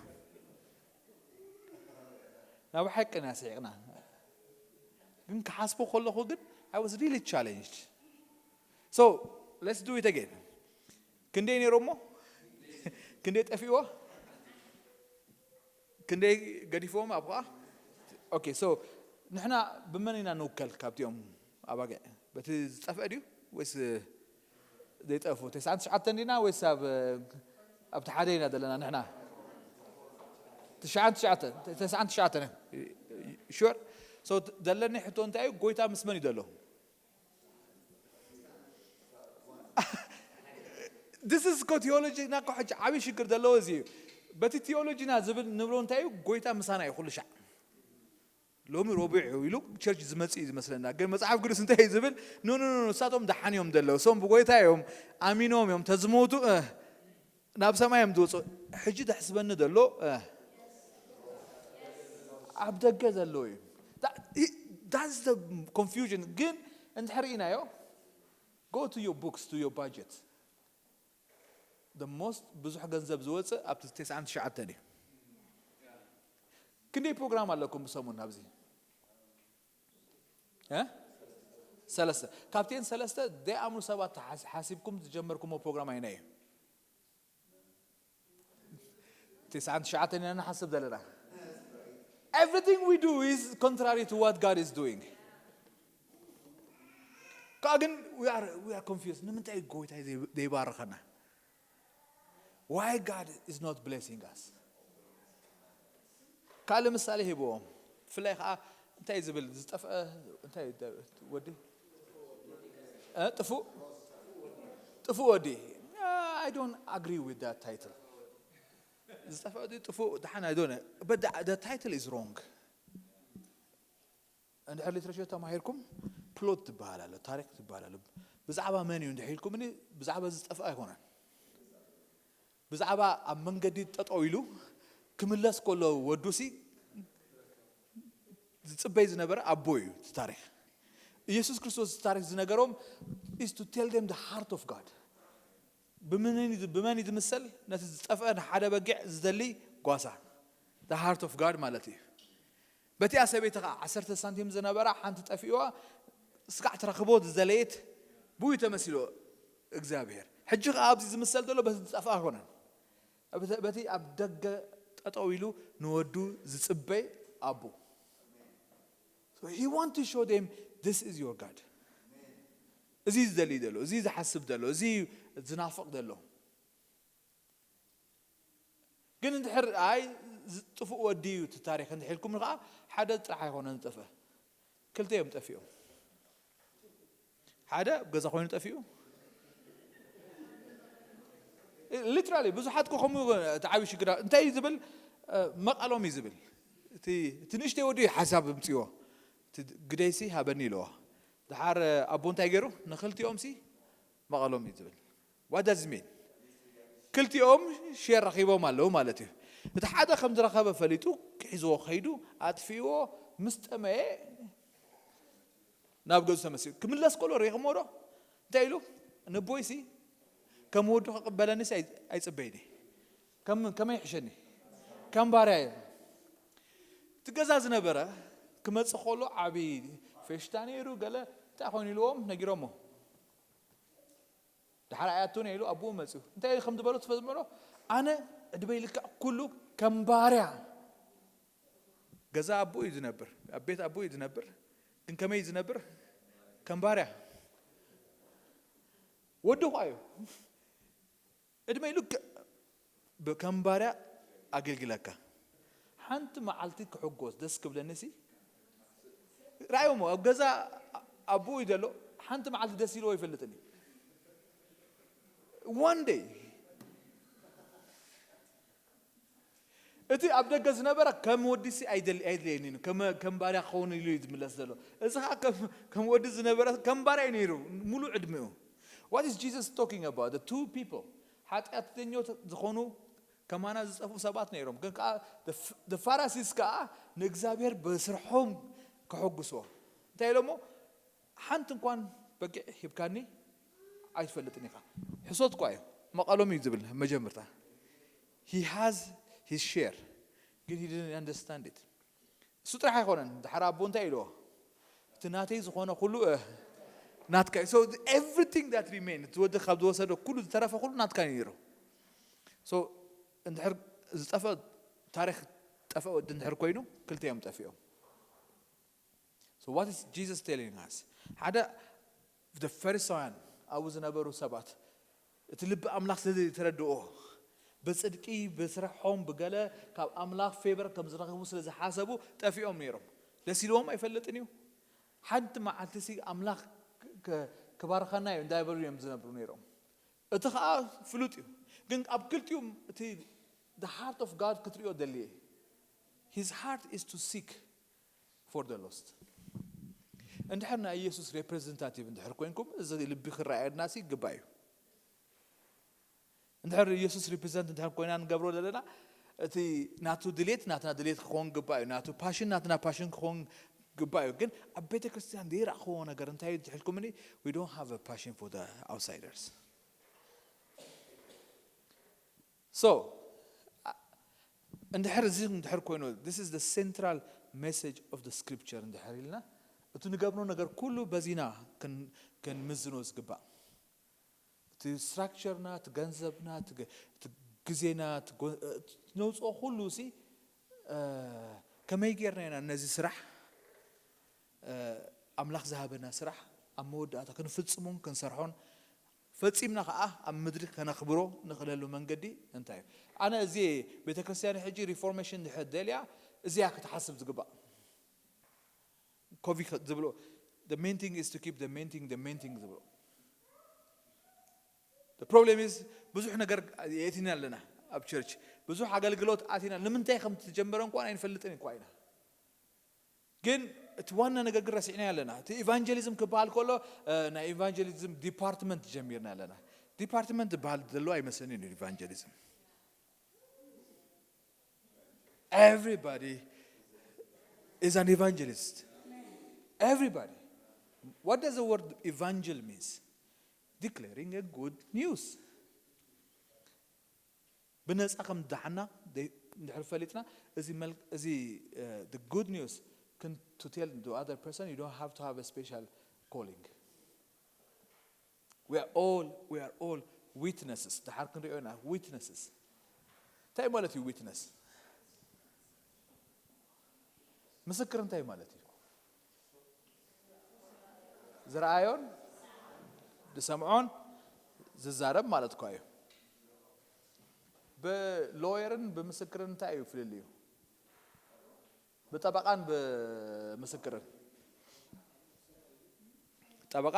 ናብ ሓቅና ስዒቕና ግን ክሓስቦ ከለኹ ግን I was really challenged. So let's do it again. ክንደይ ነይሮሞ? ክንደይ ጠፊእዎ? ክንደይ ገዲፍዎም ኣብኣ? Okay, so ንሕና ብመን ኢና ንውከል ካብቲኦም ኣባጊዕ? በቲ ዝጠፍአ ድዩ ወይስ ዘይጠፉ? ተስዓን ትሽዓተን ዲና ወይስ ኣብ ኣብቲ ሓደ ኢና ዘለና ንሕና? ትሽዓን ትሽዓተን፣ ተስዓን ትሽዓተን። Sure? So ዘለኒ ሕቶ እንታይ እዩ? ጎይታ ምስ መን እዩ ዘሎ? This is co theology ና ኮ ሕጂ ዓብይ ሽግር ዘለዎ እዚ እዩ። በቲ ቴዎሎጂና ዝብል ንብሎ እንታይ እዩ? ጎይታ ምሳና እዩ ኩሉ ሻዕ። ሎሚ ረቡዕ እዩ ኢሉ ቸርች ዝመጽእ እዩ ዝመስለና። ግን መጽሓፍ ቅዱስ እንታይ እዩ ዝብል? ኖ ኖ ኖ፣ ንሳቶም ደሓን እዮም ዘለዉ። እሶም ብጎይታ እዮም ኣሚኖም እዮም ተዝሞቱ እ፣ ናብ ሰማይ እዮም ዝወፁ። ሕጂ ደሕስበኒ ዘሎ እ፣ ኣብ ደገ ዘሎ እዩ። That- he- that's the confusion። ግን እንድሕር ኢናዮ go to your books, to your budget. The most ብዙሕ ገንዘብ ዝወፅእ ኣብቲ ተስዓን ትሽዓተን እዩ። ክንደይ ፕሮግራም ኣለኩም ብሰሙን ኣብዚ? እ? ሰለስተ። ካብተን ሰለስተ ደይኣምኑ ሰባት ሓስ- ሓሲብኩም ዝጀመርኩሞ ፕሮግራም ኣይናይ እዩ? ተስዓን ትሽዓተን ኢና ንሓስብ ዘለና። Everything we do is contrary to what God is doing. ከዓ ግን we are, we are confused. ንምንታይ ጎይታ ዘይ- ዘይባርኸና? Why God is not blessing us? ካልእ ምሳሌ ሂብዎም። ብፍላይ ከዓ እንታይ ዝብል ዝጠፍአ እንታይ ደ- ወዲ እ፣ ጥፉእ ጥፉእ ወዲ I don't agree with that title። ዝጠፍአ ወዲ ጥፉእ ደሓን I don't know, but the, the title is wrong። እንድሕር ሊትሬቸር ተማሂርኩም ፕሎት ትበሃል ኣሎ፣ ታሪክ ትበሃል ኣሎ። ብዛዕባ መን እዩ እንድሕር ኢልኩም እኒ ብዛዕባ ዝጠፍእ ኣይኮነን። ብዛዕባ ኣብ መንገዲ ጠጠው ኢሉ ክምለስ ከሎ ወዱሲ ዝፅበይ ዝነበረ ኣቦ እዩ እቲ ታሪክ። ኢየሱስ ክርስቶስ እቲ ታሪክ ዝነገሮም is to tell them the heart of God። ብምን- ብመን እዩ ዝምሰል? ነቲ ዝጠፍአ ንሓደ በጊዕ ዝደሊ ጓሳ the heart of God ማለት እዩ። በቲኣ ሰበይቲ ከዓ ዓሰርተ ሳንቲም ዝነበራ ሓንቲ ጠፊእዋ ስካዕ ትረኽቦ ዝደለየት ብኡ ተመሲሎ እግዚኣብሔር። ሕጂ ከዓ ኣብዚ ዝምሰል ዘሎ በቲ ዝጠፍኣ ኣይኮነን። በቲ ኣብ ደገ ጠጠው ኢሉ ንወዱ ዝፅበይ ኣቦ። So he want to show them this is your God. እዚ ዝደሊ ዘሎ፣ እዚ ዝሓስብ ዘሎ፣ እዚ ዝናፍቕ ዘሎ። ግን እንድሕር ኣይ ዝጥፉእ ወዲ እዩ እቲ ታሪክ እንድሕር ኢልኩም ከዓ ሓደ ጥራሕ ኣይኮነን ዝጠፍአ። ክልተ እዮም ጠፊኦም። ሓደ ኣብ ገዛ ኮይኑ ጠፊኡ። Literally ብዙሓት እኮ ከምኡ እቲ ዓብዪ ሽግር እንታይ እዩ ዝብል እ፣ መቐሎም እዩ ዝብል። እቲ እቲ ንእሽተይ ወዲ እዩ ሓሳብ ምፅዎ። እቲ ግደይሲ ሃበኒ ኢለዋ። ድሓር ኣቦ እንታይ ገይሩ ንክልቲኦም ሲ መቐሎም እዩ ዝብል። What does it mean? ክልቲኦም ሼር ረኺቦም ኣለዉ ማለት እዩ። እቲ ሓደ ከም ዝረኸበ ፈሊጡ ክሒዝዎ ከይዱ ኣጥፊእዎ ምስ ጠመየ ናብ ገዙ ተመሲሉ ክምለስ ከሎ ርኢኽሞ ዶ እንታይ ኢሉ? ንቦይሲ ከም ወዱ ክቕበለኒስ ኣይ- ኣይፅበይኒ። ከም ከመይ ይሕሸኒ? ከም ባርያ እዩ። እቲ ገዛ ዝነበረ ክመፅእ ከሎ ዓብዪ ፌሽታ ነይሩ። ገለ እንታይ ኮይኑ ኢልዎም ነጊሮሞ። ድሓር ኣይኣቱን ኢሉ ኣቦኡ መፅኡ እንታይ ኢሉ ከም ዝበሎ ትፈልጥሞ ዶ? ኣነ ዕድመይ ልክዕ ኩሉ ከም ባርያ ገዛ ኣቦኡ እዩ ዝነብር፣ ኣብ ቤት ኣቦኡ እዩ ዝነብር። ግን ከመይ እዩ ዝነብር? ከም ባርያ። ወዲ እኳ እዩ። ዕድመይ ልክዕ ብ- ከም ባርያ ኣገልግለካ። ሓንቲ መዓልቲ ክሕጎስ ደስ ክብለኒ ሲ ራእዮሞ ኣብ ገዛ ኣቦኡ እዩ ዘሎ። ሓንቲ መዓልቲ ደስ ኢልዎ ይፈልጥኒ። One day እቲ ኣብ ደገ ዝነበረ ከም ወዲሲ ኣይደል- ኣይድለየኒ ከም ከም ባርያ ክኸውን ኢሉ እዩ ዝምለስ ዘሎ። እዚ ከዓ ከም- ከም ወዲ ዝነበረ ከም ባርያ እዩ ነይሩ ሙሉእ ዕድሚኡ። What is Jesus talking about? The two people ሓጢኣተኞት ዝኾኑ ከማና ዝጠፍኡ ሰባት ነይሮም። ግን ከዓ the Pharisees ከዓ ንእግዚኣብሔር ብስርሖም ከሐጉስዎ። እንታይ ኢሎሞ? ሓንቲ እንኳን በጊዕ ሂብካኒ ኣይትፈልጥን ኢኻ። ሕሶት እኳ እዩ፣ መቐሎም እዩ ዝብል መጀመርታ። He has his share ግን he didn't understand it። እሱ ጥራሕ ኣይኮነን። ድሓር ኣቦ እንታይ ኢልዎ? እቲ ናተይ ዝኾነ ኩሉ ናትካ። So everything that remain፣ እቲ ወዲ ካብ ዝወሰደ ኩሉ ዝተረፈ ኩሉ ናትካ እዩ ነይሩ። So እንድሕር ዝጠፈ ታሪክ፣ ጠፈ ወዲ እንድሕር ኮይኑ ክልተ እዮም ጠፊኦም። So what is Jesus telling us? ሓደ፣ the ፈሪሳውያን ኣብኡ ዝነበሩ ሰባት እቲ ልቢ ኣምላኽ ስለ ዘይተረድኦ፣ ብጽድቂ ብስርሖም ብገለ ካብ ኣምላኽ ፌቨር ከም ዝረኽቡ ስለ ዝሓሰቡ ጠፊኦም ነይሮም። ደስ ኢልዎም ኣይፈልጥን እዩ። ሓንቲ መዓልቲ ሲ ኣምላኽ ክባርኸና እዩ እንዳይበሉ እዮም ዝነብሩ ነይሮም። እቲ ኸዓ ፍሉጥ እዩ። ግን ኣብ ክልቲኡ እቲ the heart of God ክትሪኦ ደልየ። His heart is to seek for the lost። እንድሕር ናይ ኢየሱስ ሬፕሬዘንታቲቭ እንድሕር ኮይንኩም፣ እዚ ልቢ ክረኣየና ሲ ግባእ እዩ። እንድሕር ኢየሱስ ሪፕሬዘንት እንድሕር ኮይና ንገብሮ ዘለና፣ እቲ ናቱ ድሌት ናትና ድሌት ክኸውን ግባእ እዩ። ናቱ ፓሽን ናትና ፓሽን ክኸውን ግባእ እዩ። ግን ኣብ ቤተ ክርስቲያን ዘይረእኽዎ ነገር እንታይ እዩ ትሕልኩምኒ? We don't have a passion for the outsiders። So እንድሕር እዚ እንድሕር ኮይኑ፣ this is the central message of the scripture እንድሕር ኢልና፣ እቲ ንገብሮ ነገር ኩሉ በዚና ክንምዝኖ ዝግባእ። እቲ ስትራክቸርና፣ እቲ ገንዘብና፣ እቲ ግዜና፣ ነውፅኦ ኩሉ ሲ ከመይ ጌርና ኢና ነዚ ስራሕ፣ ኣምላኽ ዝሃበና ስራሕ ኣብ መወዳእታ ክንፍፅሙን ክንሰርሖን፣ ፈፂምና ከዓ ኣብ ምድሪ ከነኽብሮ ንኽእለሉ መንገዲ እንታይ እዩ? ኣነ እዚ ቤተክርስትያን ሕጂ ሪፎርሜሽን ድሕር ደልያ እዚያ ክትሓስብ ዝግባእ። ኮቪ ዝብሎ፣ the main thing is to keep the main thing the main thing ዝብሎ። The problem is ብዙሕ ነገር የእቲና ኣለና ኣብ ቸርች፣ ብዙሕ ኣገልግሎት ኣቲና። ንምንታይ ከም ትጀመረ እንኳን ኣይንፈልጥን እኳ ኢና። ግን እቲ ዋና ነገር ግን ረሲዕና ኣለና። እቲ ኢቫንጀሊዝም ክበሃል ከሎ ናይ ኢቫንጀሊዝም ዲፓርትመንት ጀሚርና ኣለና። ዲፓርትመንት ዝበሃል ዘሎ ኣይመስለንን እዩ ኢቫንጀሊዝም። Everybody is an evangelist. Everybody. What does the word evangel means? Declaring a good news. ብነፃ ከም ድሓና እንድሕር ፈሊጥና፣ እዚ good news to tell the other person, you don't have to have a special calling. We are all we are all witnesses። ድሓር ክንሪኦ ኢና። ዊትነስስ እንታይ ማለት እዩ? ዊትነስ ምስክር እንታይ ማለት እዩ? ዝረኣዮን ዝሰምዖን ዝዛረብ ማለት እኳ እዩ። ብሎየርን ብምስክርን እንታይ እዩ ፍልልዩ? ብጠበቃን ብምስክርን። ጠበቃ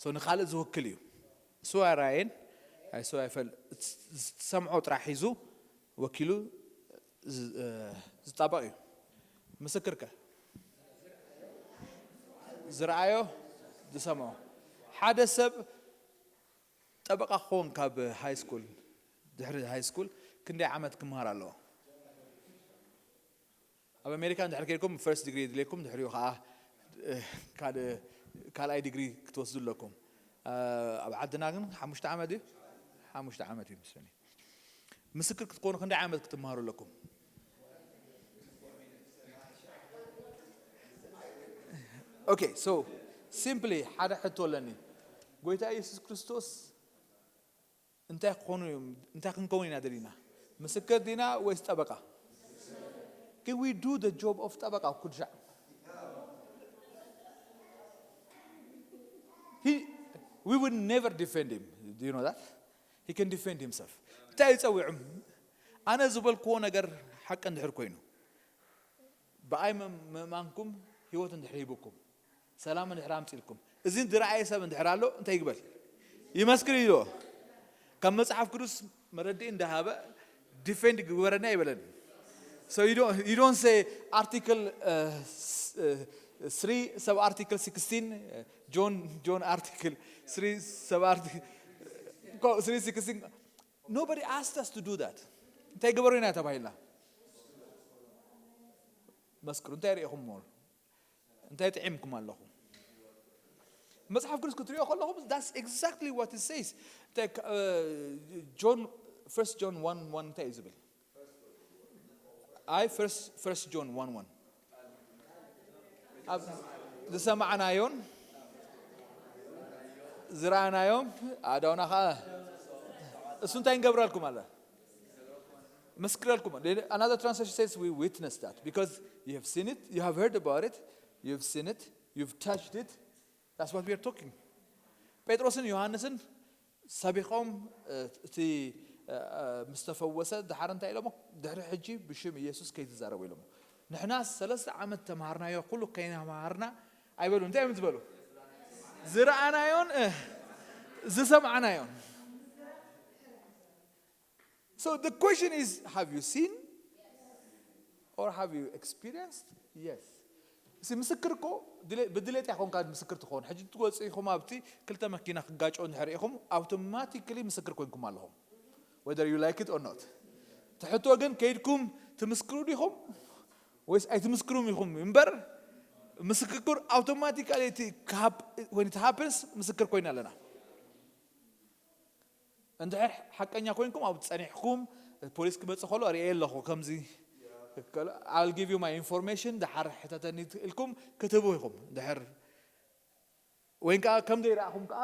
so ንኻልእ ዝውክል እዩ። እሱ ኣይራየን ኣይሱ ኣይፈል ዝሰምዖ ጥራሕ ሒዙ ወኪሉ ዝጣበቕ እዩ። ምስክርከ ዝረኣዮ ዝሰምዖ ሓደ ሰብ ጠበቃ ክኸውን ካብ ሃይ ስኩል ድሕሪ ሃይ ስኩል ክንደይ ዓመት ክምሃር ኣለዎ? ኣብ ኣሜሪካ እንድሕር ከይድኩም ፈርስት ዲግሪ የድልየኩም፣ ድሕሪኡ ከዓ ካልኣይ ዲግሪ ክትወስዱ ኣለኩም። ኣብ ዓድና ግን ሓሙሽተ ዓመት እዩ። ሓሙሽተ ዓመት እዩ ምስኒ ምስክር ክትኮኑ ክንደይ ዓመት ክትምሃሩ ኣለኩም? Okay so simply ሓደ ሕቶ ኣለኒ። ጎይታ ኢየሱስ ክርስቶስ እንታይ ክኾኑ እዮም? እንታይ ክንከውን ኢና ደሊና? ምስክር ዲና ወይስ ጠበቃ? Can we do the job of ጠበቃ ኩድሻዕ? He, we will never defend him. Do you know that? He can defend himself. እንታይ ይፀዊዑም? ኣነ ዝበልክዎ ነገር ሓቂ እንድሕር ኮይኑ ብኣይ ምእማንኩም ህይወት እንድሕር ሂብኩም ሰላም እንድሕር ኣምፂልኩም እዚ ዝረኣየ ሰብ እንድሕር ኣሎ እንታይ ይግበል? ይመስክር እዩ። ካብ መፅሓፍ ቅዱስ መረድእ እንዳሃበ ዲፌንድ ግበረና ይበለን። So you don't, you don't say article uh, uh, three sub article sixteen uh, John John article three sub article three sixteen. Nobody asked us to do that. እንታይ ግበሩ ኢና ተባሂልና? መስክሩ። እንታይ ርኢኹም? እንታይ ጥዒምኩም ኣለኹም? መጽሓፍ ቅዱስ ክትሪኦ ከለኹም that's exactly what it says። እንታይ ካ- እ፣ ጆን ፈርስት ጆን ዋን ዋን እንታይ እዩ ዝብል? ኣይ ፈርስት ፈርስት ጆን ዋን ዋን ኣብ ዝሰማዕናዮን ዝረኣናዮም ኣእዳውና ከዓ እሱ እንታይ ንገብረልኩም ኣለ? መስክረልኩም። Another translation says we witness that because you have seen it, you have heard about it, you've seen it, you've touched it. That's what we are talking. ጴጥሮስን ዮሃንስን ሰቢኾም እቲ ምስ ተፈወሰ ድሓር እንታይ ኢሎሞ? ድሕሪ ሕጂ ብሽም ኢየሱስ ከይትዛረቡ ኢሎሞ። ንሕና ሰለስተ ዓመት ተማሃርናዮ ኩሉ ከይናማሃርና ኣይበሉ። እንታይ እዮም ዝበሉ? ዝረኣናዮን ዝሰማዕናዮን። So the question is, have you seen or have you experienced? Yes. እዚ ምስክር እኮ ድሌ- ብድሌት ኣይኮንካ ምስክር ትኸውን። ሕጂ ትወፅእ ኢኹም ኣብቲ ክልተ መኪና ክጋጨው እንድሕር ኢኹም ኣውቶማቲክሊ ምስክር ኮይንኩም ኣለኹም። Whether you like it or not. ትሕቶ ግን ከይድኩም ትምስክሩ ዲኹም ወይስ ኣይትምስክሩም ኢኹም እምበር ምስክር ኣውቶማቲካሊ እቲ when it happens ምስክር ኮይና ኣለና። እንድሕር ሓቀኛ ኮይንኩም ኣብ ፀኒሕኩም ፖሊስ ክመፅእ ከሎ ርእየ ኣለኹ ከምዚ I'll give you my information ድሓር ሕተተኒ ኢልኩም ክትህቡ ኢኹም። ድሕር ወይ ከዓ ከም ዘይረኣኹም ከዓ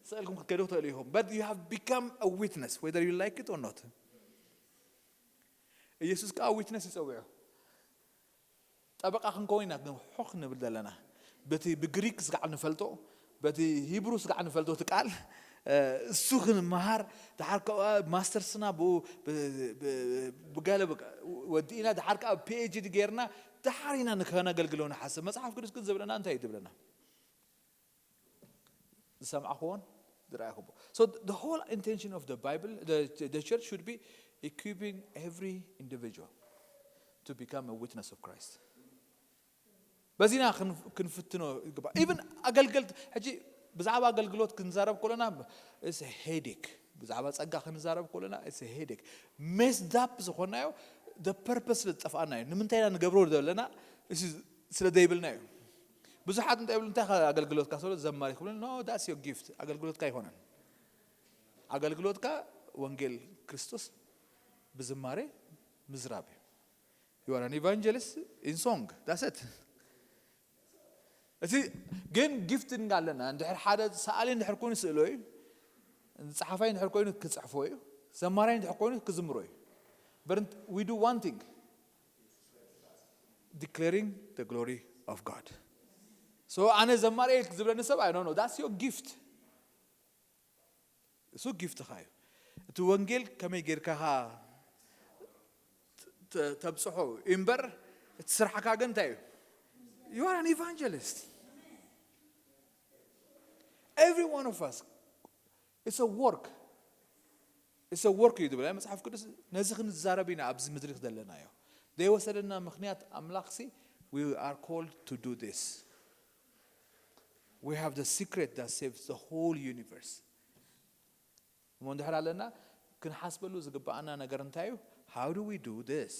ስእልኩም ክትከዱ ክትኽእሉ ኢኹም። But you have become a witness whether you like it or not. ኢየሱስ ከዓ ዊትነስ ይፀውዑ። ጠበቃ ክንከውን ኢና ግን ሑኽ ንብል ዘለና በቲ ብግሪክ ስጋዕ ንፈልጦ በቲ ሂብሩ ስጋዕ ንፈልጦ እቲ ቃል እሱ ክንመሃር ድሓር ከዓ ማስተርስና ብኡ ብገለ ወዲእና ድሓር ከዓ ፒኤችዲ ጌርና ድሓር ኢና ንከነገልግሎ ንሓስብ። መፅሓፍ ቅዱስ ግን ዝብለና እንታይ እዩ ዝብለና? ዝሰምዕኹዎን ዝረኣኹዎ። So the whole intention of the Bible, the, the church should be equipping every individual to become a witness of Christ. በዚና ክንፍትኖ ይግባእ። ኢቭን ኣገልገልት ሕጂ ብዛዕባ ኣገልግሎት ክንዛረብ ከለና ሄዴክ ብዛዕባ ጸጋ ክንዛረብ ከለና ሄዴክ ሜስዳፕ ዝኾናዮ ፐርፐስ ስለ ዝጠፍኣና እዩ። ንምንታይ ኢና ንገብሮ ዘለና ስለ ዘይብልና እዩ። ብዙሓት እንታይ ይብሉ እንታይ ኣገልግሎትካ ስለ ዘማሪ ክብሉ no that's your gift ኣገልግሎትካ ኣይኮነን። ኣገልግሎትካ ወንጌል ክርስቶስ ብዝማሬ ምዝራብ እዩ። You are an evangelist in song that's it። እቲ ግን ጊፍቲንግ ኣለና። እንድሕር ሓደ ሰኣሊ እንድሕር ኮይኑ ስእሎ እዩ፣ ፀሓፋይ እንድሕር ኮይኑ ክፅሕፎ እዩ፣ ዘማራይ እንድሕር ኮይኑ ክዝምሮ እዩ። But we do one thing declaring the glory of God. So ኣነ ዘማሪ ዝብለኒ ሰብ I don't know that's your gift። እሱ ጊፍትኻ እዩ። እቲ ወንጌል ከመይ ጌርካኻ ተብፅሖ እምበር እቲ ስራሕካ ግን እንታይ እዩ? You are an evangelist. Every one of us it's a work. It's a work እዩ ዝብል መፅሓፍ ቅዱስ። ነዚ ክንዛረብ ኢና ኣብዚ ምድሪ ዘለናዮ ዘይወሰደና ምክንያት ኣምላኽሲ we are called to do this. We have the secret that saves the whole universe. እሞ እንድሕር ኣለና ክንሓስበሉ ዝግባኣና ነገር እንታይ እዩ? How do we do this?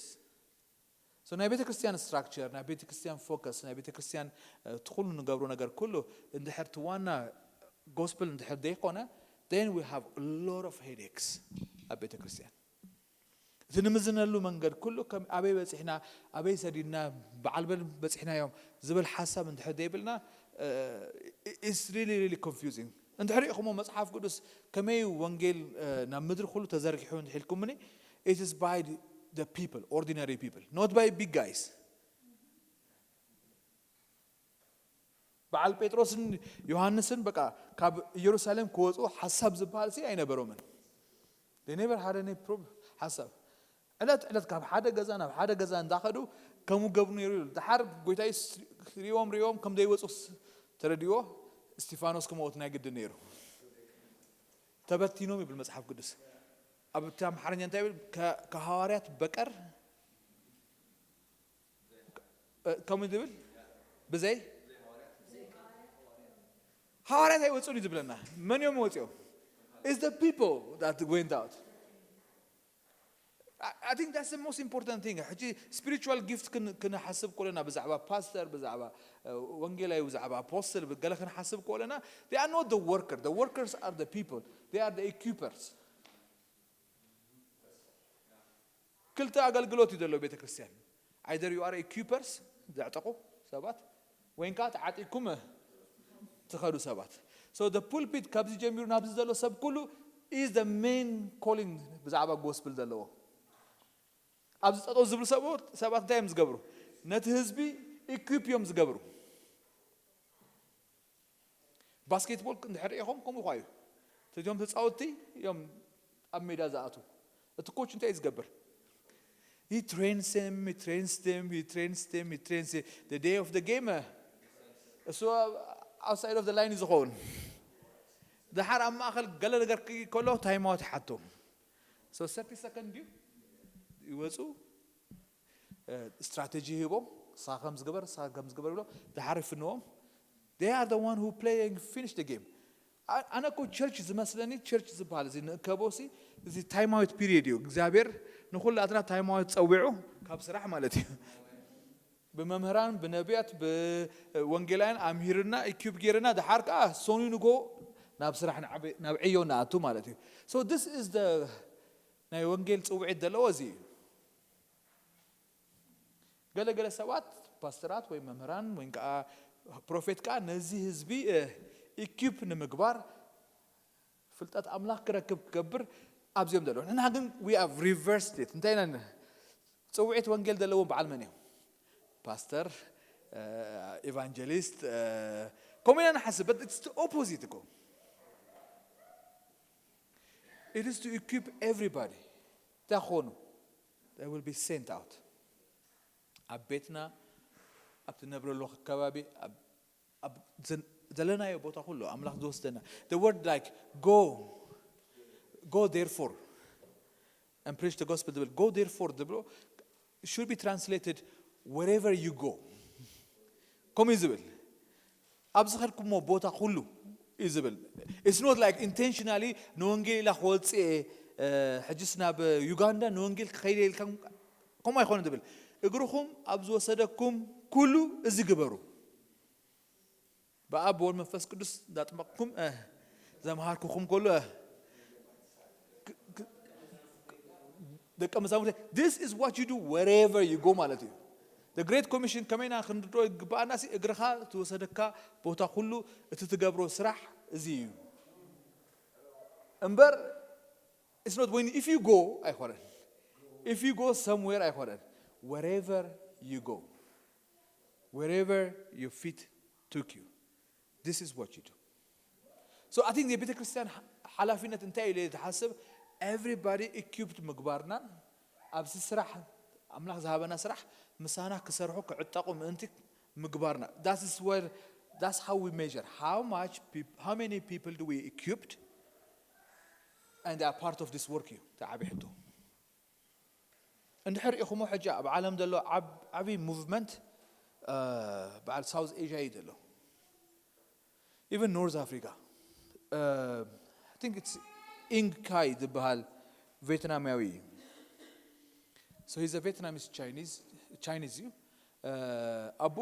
So ናይ ቤተ ክርስቲያን ስትራክቸር ናይ ቤተ ክርስቲያን ፎከስ ናይ ቤተ ክርስቲያን ትኩሉ ንገብሮ ነገር ኩሉ እንድሕር ትዋና ጎስፕል እንድሕር ዘይኮነ then we have a lot of headaches ኣብ ቤተ ክርስቲያን። እቲ ንምዝነሉ መንገድ ኩሉ ከም ኣበይ በፂሕና ኣበይ ሰዲድና በዓል በል በፂሕናዮም ዝብል ሓሳብ እንድሕር ዘይብልና it's really really confusing። እንድሕር ኢኹሞ መፅሓፍ ቅዱስ ከመይ ወንጌል ናብ ምድሪ ኩሉ ተዘርጊሑ እንድሒልኩምኒ it is by the people ordinary people not by big guys። በዓል ጴጥሮስን ዮሃንስን በቃ ካብ ኢየሩሳሌም ክወፁ ሓሳብ ዝበሃል ሲ ኣይነበሮምን። They never had any problem ሓሳብ ዕለት ዕለት ካብ ሓደ ገዛ ናብ ሓደ ገዛ እንዳኸዱ ከምኡ ገብሩ ነይሩ ይብል። ድሓር ጎይታ የሱስ ሪእዎም ሪእዎም ከም ዘይወፁ ተረዲእዎ እስቲፋኖስ ክመወት ናይ ግድን ነይሩ። ተበቲኖም ይብል መፅሓፍ ቅዱስ። ኣብ እቲ ኣምሓርኛ እንታይ ይብል? ከሃዋርያት በቀር ከምኡ ዝብል ብዘይ ሃዋርያት ኣይወፁን እዩ ዝብለና። መን እዮም ወፂኦም? Is the people that went out. I think that's the most important thing. ሕጂ spiritual gift ክንሓስብ ከለና ብዛዕባ ፓስተር፣ ብዛዕባ ወንጌላዊ፣ ብዛዕባ ኣፖስትል ገለ ክንሓስብ ከለና they are not the worker. The workers are the people. They are the equipers. ክልተ ኣገልግሎት እዩ ዘለዎ ቤተ ክርስቲያን። Either you are equipers፣ ዘዕጠቑ ሰባት፣ ወይን ከዓ ተዓጢኩም ትኸዱ ሰባት። So the pulpit ካብዚ ጀሚሩ ናብዚ ዘሎ ሰብ ኩሉ is the main calling ብዛዕባ ጎስፕል ዘለዎ። ኣብዚ ጠጠው ዝብሉ ሰባት እንታይ እዮም ዝገብሩ? ነቲ ህዝቢ ኢኩፕ እዮም ዝገብሩ። ባስኬትቦል እንድሕር ኢኹም ከምኡ ኳ እዩ። እቶም ተፃወትቲ እዮም ኣብ ሜዳ ዝኣትዉ። እቲ ኮች እንታይ እዩ ዝገብር? He trains them, he trains them, he trains them, he trains them. The day of the game, እሱ outside of the line እዩ ዝኸውን። ድሓር ኣብ ማእኸል ገለ ነገር ከሎ ታይማውት ሓቶም። So thirty second ድዩ ይወፁ። ስትራቴጂ ሂቦም፣ ሳ ከም ዝግበር፣ ሳ ከም ዝግበር ብሎ ድሓር ይፍንዎም። They are the one who play and finish the game. ኣነ እኮ ቸርች ዝመስለኒ፣ ቸርች ዝበሃል እዚ ንእከቦ ሲ እዚ ታይማዊት ፒሪየድ እዩ። እግዚኣብሔር ንኹላትና ታይማዊት ፀዊዑ ካብ ስራሕ ማለት እዩ። ብመምህራን፣ ብነቢያት፣ ብወንጌላውያን ኣምሂርና ኢኩፕ ጌርና ድሓር ከዓ ሶኒ ንጎ ናብ ስራሕ ናብ ዕዮ ንኣቱ ማለት እዩ። So this is the ናይ ወንጌል ፅውዒት ዘለዎ እዚ እዩ። ገለገለ ሰባት ፓስተራት ወይ መምህራን ወይ ከዓ ፕሮፌት ከዓ ነዚ ህዝቢ ኢኩፕ ንምግባር ፍልጠት ኣምላኽ ክረክብ ክገብር ኣብዚኦም ዘለዉ። ንሕና ግን we have reversed it። እንታይ ኢና ን- ፅውዒት ወንጌል ዘለዎም በዓል መን እዮም? ፓስተር፣ ኤቫንጀሊስት፣ ከምኡ ኢና ንሓስብ። But it's the opposite እኮ። It is to equip everybody. እንታይ ክኾኑ? They will be sent out. ኣብ ቤትና፣ ኣብቲ ነብረሉ ከባቢ፣ ኣብ ዘለናዮ ቦታ ኩሉ ኣምላኽ ዝወስደና። The word like go, go therefore and preach the gospel ዝብል go therefore ዝብሎ should be translated wherever you go. ከምኡ እዩ ዝብል። ኣብ ዝኸድኩሞ ቦታ ኩሉ እዩ ዝብል። It's not like intentionally ንወንጌል ኢላ ክወፅእ እየ፣ ሕጅስ ናብ ዩጋንዳ ንወንጌል ክኸይደ ኢልካ ከምኡ ኣይኮነ ዝብል። እግርኹም ኣብ ዝወሰደኩም ኩሉ እዚ ግበሩ። ብኣብ ብወልድ መንፈስ ቅዱስ እንዳጥመቕኩም ዘምሃርኩኹም ከሎ ደቀ መዛሙርተ this is what you do wherever you go ማለት እዩ። The great commission ከመይና ክንርድኦ ይግባኣና ሲ እግርኻ ትወሰደካ ቦታ ኩሉ እቲ ትገብሮ ስራሕ እዚ እዩ እምበር it's not when if you go ኣይኮነን። If you go somewhere ኣይኮነን። Wherever you go, wherever your feet took you, this is what you do. So I think የቤተ ክርስቲያን ሓላፊነት እንታይ ኢለ ዝሓስብ everybody equipped ምግባርናን ኣብዚ ስራሕ ኣምላኽ ዝሃበና ስራሕ ምሳና ክሰርሑ ክዕጠቑ ምእንቲ ምግባርና that's where that's how we measure how much how many people do we equipped and they are part of this work እዩ ተዓቢ ሕቶ እንድሕር ኢኹሞ ሕጂ ኣብ ዓለም ዘሎ ዓብዪ ሙቭመንት በዓል ሳውዝ ኤዥያ እዩ ዘሎ even North Africa I think it's ኢንግ ካይ ዝበሃል ቬትናማዊ እዩ so he's a Vietnamese Chinese Chinese እዩ ኣቡ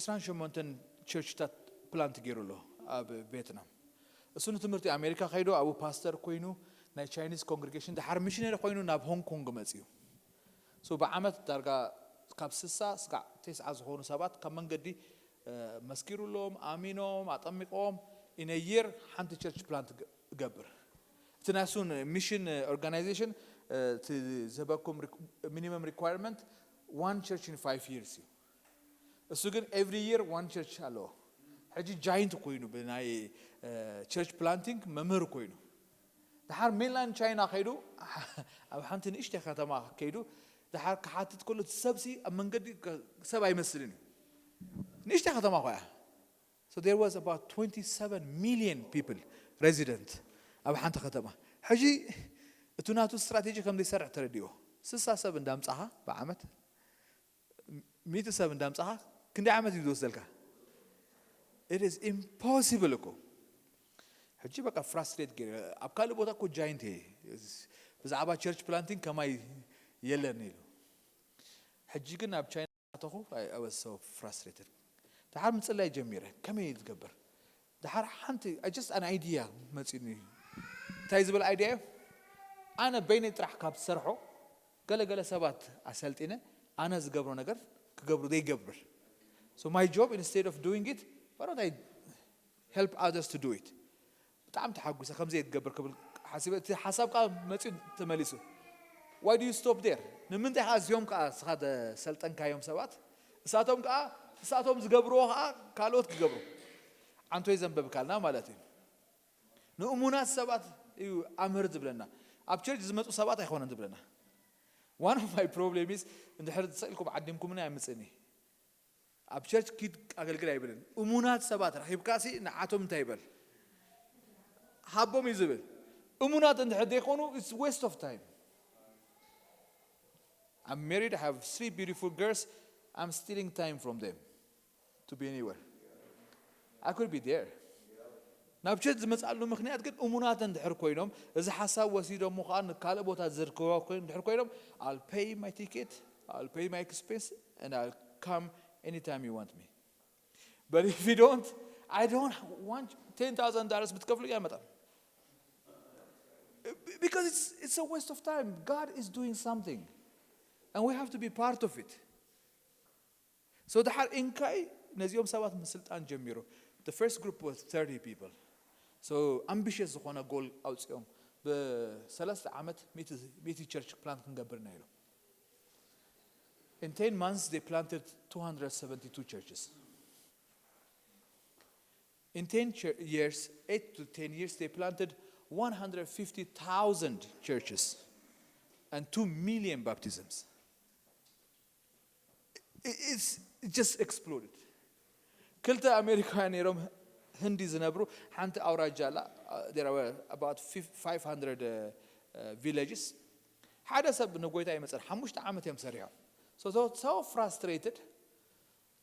28 ቸርችታት ፕላንት ገይሩ ኣሎ ኣብ ቬትናም እሱ ንትምህርቲ ኣሜሪካ ከይዱ ኣብኡ ፓስተር ኮይኑ ናይ ቻይኒዝ ኮንግሪጌሽን ድሓር ሚሽነሪ ኮይኑ ናብ ሆንግ ኮንግ መፅዩ so ብዓመት ዳርጋ ካብ ስሳ ስጋዕ ተስዓ ዝኾኑ ሰባት ካብ መንገዲ መስኪሩሎም ኣሚኖም ኣጠሚቆም ኢነይር ሓንቲ ቸርች ፕላንት ገብር እቲ ናይ እሱን ሚሽን ኦርጋናይዜሽን እቲ ዝህበኩም minimum requirement one church in five years እዩ እሱ ግን every year one church ኣለዎ ሕጂ ጃይንት ኮይኑ ብናይ ቸርች ፕላንቲንግ መምህር ኮይኑ ድሓር ሜንላንድ ቻይና ከይዱ ኣብ ሓንቲ ንእሽተይ ከተማ ከይዱ ድሓር ክሓትት ከሎ እቲ ሰብሲ ኣብ መንገዲ ሰብ ኣይመስልን እዩ ንእሽተይ ከተማ ኮያ so there was about twenty-seven million people resident ኣብ ሓንቲ ከተማ ሕጂ እቲ ናቱ ስትራቴጂ ከም ዘይሰርሕ ተረዲዎ ስሳ ሰብ እንዳምፃኻ ብዓመት ሚእቲ ሰብ እንዳምፃኻ ክንደይ ዓመት እዩ ዝወስደልካ it is impossible እኮ ሕጂ በቃ ፍራስትሬት ገይረ ኣብ ካልእ ቦታ እኮ ጃይንት እየ ብዛዕባ ቸርች ፕላንቲንግ ከማይ የለን ኢሉ። ሕጂ ግን ኣብ ቻይና ኣተኹ። I was so frustrated። ደሓር ምፅላይ ጀሚረ። ከመይ እዩ ዝገብር? ደሓር ሓንቲ just an idea መፂኒ። እንታይ ዝብል idea እዩ? ኣነ በይነይ ጥራሕ ካብ ዝሰርሖ ገለገለ ሰባት ኣሰልጢነ ኣነ ዝገብሮ ነገር ክገብሩ ዘይገብር። So my job, instead of doing it, why don't I help others to do it? ብጣዕሚ ተሓጒሰ። ከምዚ እየ ዝገብር ክብል ሓሲበ። እቲ ሓሳብ ከዓ መፂኡ ተመሊሱ። Why do you stop there? ንምንታይ ከዓ እዚኦም ከዓ እስኻ ዘሰልጠንካዮም ሰባት እሳቶም ከዓ እሳቶም ዝገብርዎ ከዓ ካልኦት ክገብሩ ዓንቶ ይዘንበብካልና ማለት እዩ። ንእሙናት ሰባት እዩ ኣምህር ዝብለና። ኣብ ቸርች ዝመፁ ሰባት ኣይኮነን ዝብለና። One of my problem is እንድሕር ዝሰኢልኩም ዓዲምኩምኒ ኣይምፅእኒ። ኣብ ቸርች ኪድ ኣገልግል ኣይብልን። እሙናት ሰባት ረኺብካ ሲ ንዓቶም እንታይ ይበል? ሃቦም እዩ ዝብል። እሙናት እንድሕር ዘይኮኑ it's waste of time. I'm married, I have three beautiful girls. I'm stealing time from them to be anywhere. I could be there. ናብ ቸርች ዝመፅኣሉ ምክንያት ግን እሙናት እንድሕር ኮይኖም እዚ ሓሳብ ወሲዶሞ ከዓ ንካልእ ቦታ ዝርከቦ ኮይኖም እንድሕር ኮይኖም I'll pay my ticket, I'll pay my expense and I'll come anytime you want me. But if you don't, I don't want ten thousand dollars ብትከፍሉ ኣይመጣም። Because it's, it's a waste of time. God is doing something. And we have to be part of it. So ድሓር እንካይ ነዚኦም ሰባት ምስልጣን ጀሚሩ። The first group was thirty people. So ambitious ዝኾነ goal ኣውፅኦም። ብሰለስተ ዓመት ሚእቲ ቸርች ፕላንት ክንገብር ኢና ኢሎም። In ten months, they planted two hundred seventy-two churches. In ten chur- years, eight to ten years, they planted one hundred fifty thousand churches and two million baptisms. It- It's it just exploded. ክልተ ኣሜሪካውያን ነይሮም ህንዲ ዝነብሩ ሓንቲ ኣውራጃ ኣላ there were about five hundred villages ሓደ ሰብ ንጎይታ ይመፀን ሓሙሽተ ዓመት እዮም ሰሪሖም so so frustrated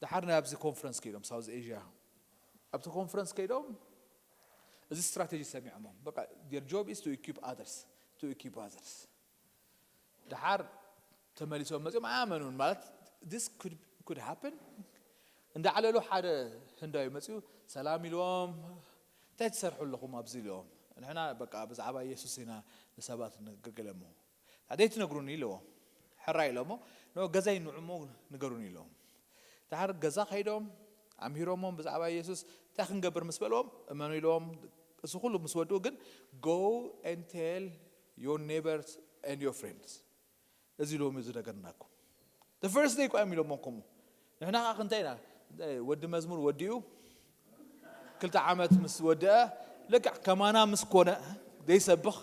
ደሓር ናብዚ ኮንፈረንስ ከይዶም ሳውዝ ኤዥያ ኣብቲ ኮንፈረንስ ከይዶም እዚ ስትራቴጂ ሰሚዖሞ በቃ their job is to equip others to equip others ደሓር ተመሊሶም መፅኦም ኣያመኑን ማለት this could could happen እንዳዓለሉ ሓደ ህንዳዊ መፅኡ ሰላም ኢልዎም እንታይ ትሰርሑ ኣለኹም ኣብዚ ኢልዎም ንሕና በቃ ብዛዕባ የሱስ ኢና ንሰባት ንገገለሞ ታዲያ ትነግሩኒ ኢልዎም ሕራይ ኢሎሞ ኖ ገዛይ ንዑሞ ንገሩኒ ኢልዎም ደሓር ገዛ ከይዶም ኣምሂሮሞም ብዛዕባ የሱስ እንታይ ክንገብር ምስ በልዎም እመኑ ኢልዎም እዚ ኩሉ ምስ ወድኡ ግን go and tell your neighbors and your friends እዚ ኢልዎም እዚ ነገርናኩም the first day ቋዮም ኢሎሞ ከምኡ ንሕና ከዓ ክንታይ ኢና ወዲ መዝሙር ወዲኡ ክልተ ዓመት ምስ ወድአ ልክዕ ከማና ምስ ኮነ ዘይሰብኽ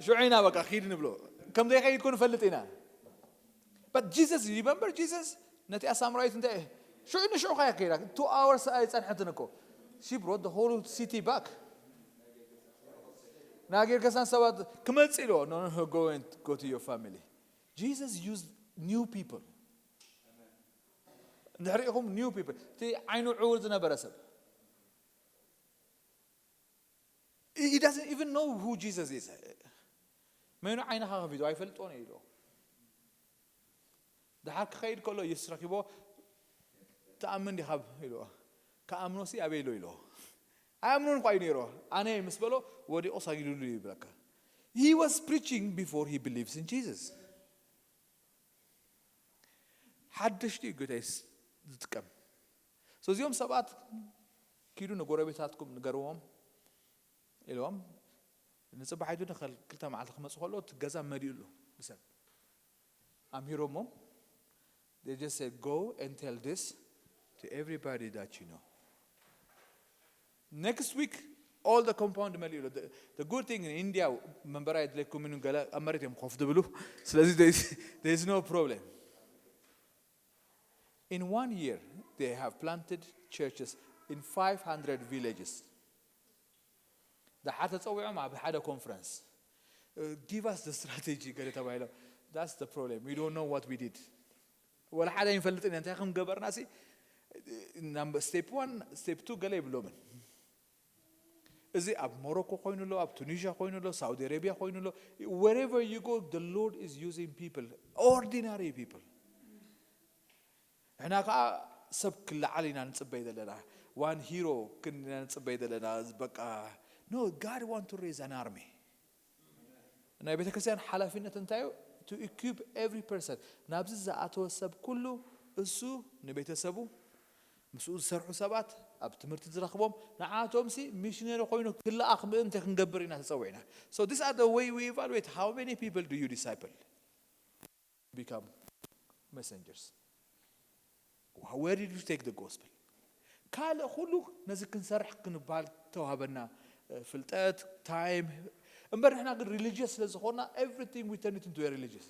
ሽዑ ኢና በቃ ኪድ ንብሎ ከም ዘይኸይድ ኮ ንፈልጥ ኢና but Jesus you remember Jesus ነቲ ኣሳምራዊት እንታይ ሽዑ ንሽዑ ከያ ከይዳ two hours ኣይፀንሐትን እኮ she brought the whole city back ናጌር ከሳን ሰባት ክመፅእ ኢልዎ no no go and go to your family Jesus used new people እንድሕር ኢኹም new people እቲ ዓይኑ ዕውር ዝነበረ ሰብ he doesn't even know who Jesus is መኑ ዓይንኻ ከፊቱ ኣይፈልጦን እዩ ኢልዎ ደሓር ክኸይድ ከሎ የሱስ ረኪቦ ትኣምን ዲኻ ኢልዎ ክኣምኖ ሲ ኣበይ ኢሎ ኢልዎ ኣይኣምኖን እኳ እዩ ነይሮ ኣነ ምስ በሎ ወዲቑ ሰጊዱሉ እዩ ይብለካ he was preaching before he believes in Jesus ሓደሽቲ እዩ ጌታ ዝጥቀም እዚኦም ሰባት ኪዱ ንጎረቤታትኩም ንገርዎም ኢሎም ንፅባሒቱ ክልተ መዓልቲ ክመፁ ከሎ እቲ ገዛ መሊኡ ኣሎ ብሰብ ኣምሂሮሞም they just said go and tell this to everybody that you know next week all the compound መሊኡ ኣሎ the good thing in India መንበራ የድለይኩም ምኑ ገለ ኣብ መሬት እዮም ኮፍ ዝብሉ ስለዚ there is no problem in one year they have planted churches in five hundred villages ደሓር ተፀዊዖም ኣብ ሓደ ኮንፈረንስ give us the strategy ገለ ተባሂሎም that's the problem we don't know what we did ወላ ሓደ ይንፈልጥን እንታይ ከም ገበርና ሲ step one step two ገለ ይብሎምን እዚ ኣብ ሞሮኮ ኮይኑ ኣሎ፣ ኣብ ቱኒዥያ ኮይኑ ኣሎ፣ ሳውዲ ኣረቢያ ኮይኑ ኣሎ። Wherever you go, the Lord is using people, ordinary people. ንሕና ከዓ ሰብ ክለዓል ኢና ንፅበይ ዘለና፣ ዋን ሂሮ ክንፅበይ ዘለና። በቃ no, God want to raise an army. ናይ ቤተ ክርስቲያን ሓላፊነት እንታይ እዩ? To equip every person። ናብዚ ዝኣተወ ሰብ ኩሉ እሱ ንቤተሰቡ፣ ምስኡ ዝሰርሑ ሰባት፣ ኣብ ትምህርቲ ዝረኽቦም ንዓቶም ሲ ሚሽነሪ ኮይኑ ክለኣኽ ምእንቲ ክንገብር ኢና ተፀዊዕና። So these are the way we evaluate how many people do you disciple become messengers? Where did you take the gospel? ካልእ ኩሉ ነዚ ክንሰርሕ ክንባል ተዋህበና ፍልጠት ታይም። እምበር ንሕና ግን ሪሊጅስ ስለ ዝኾንና everything we turn it into a religion.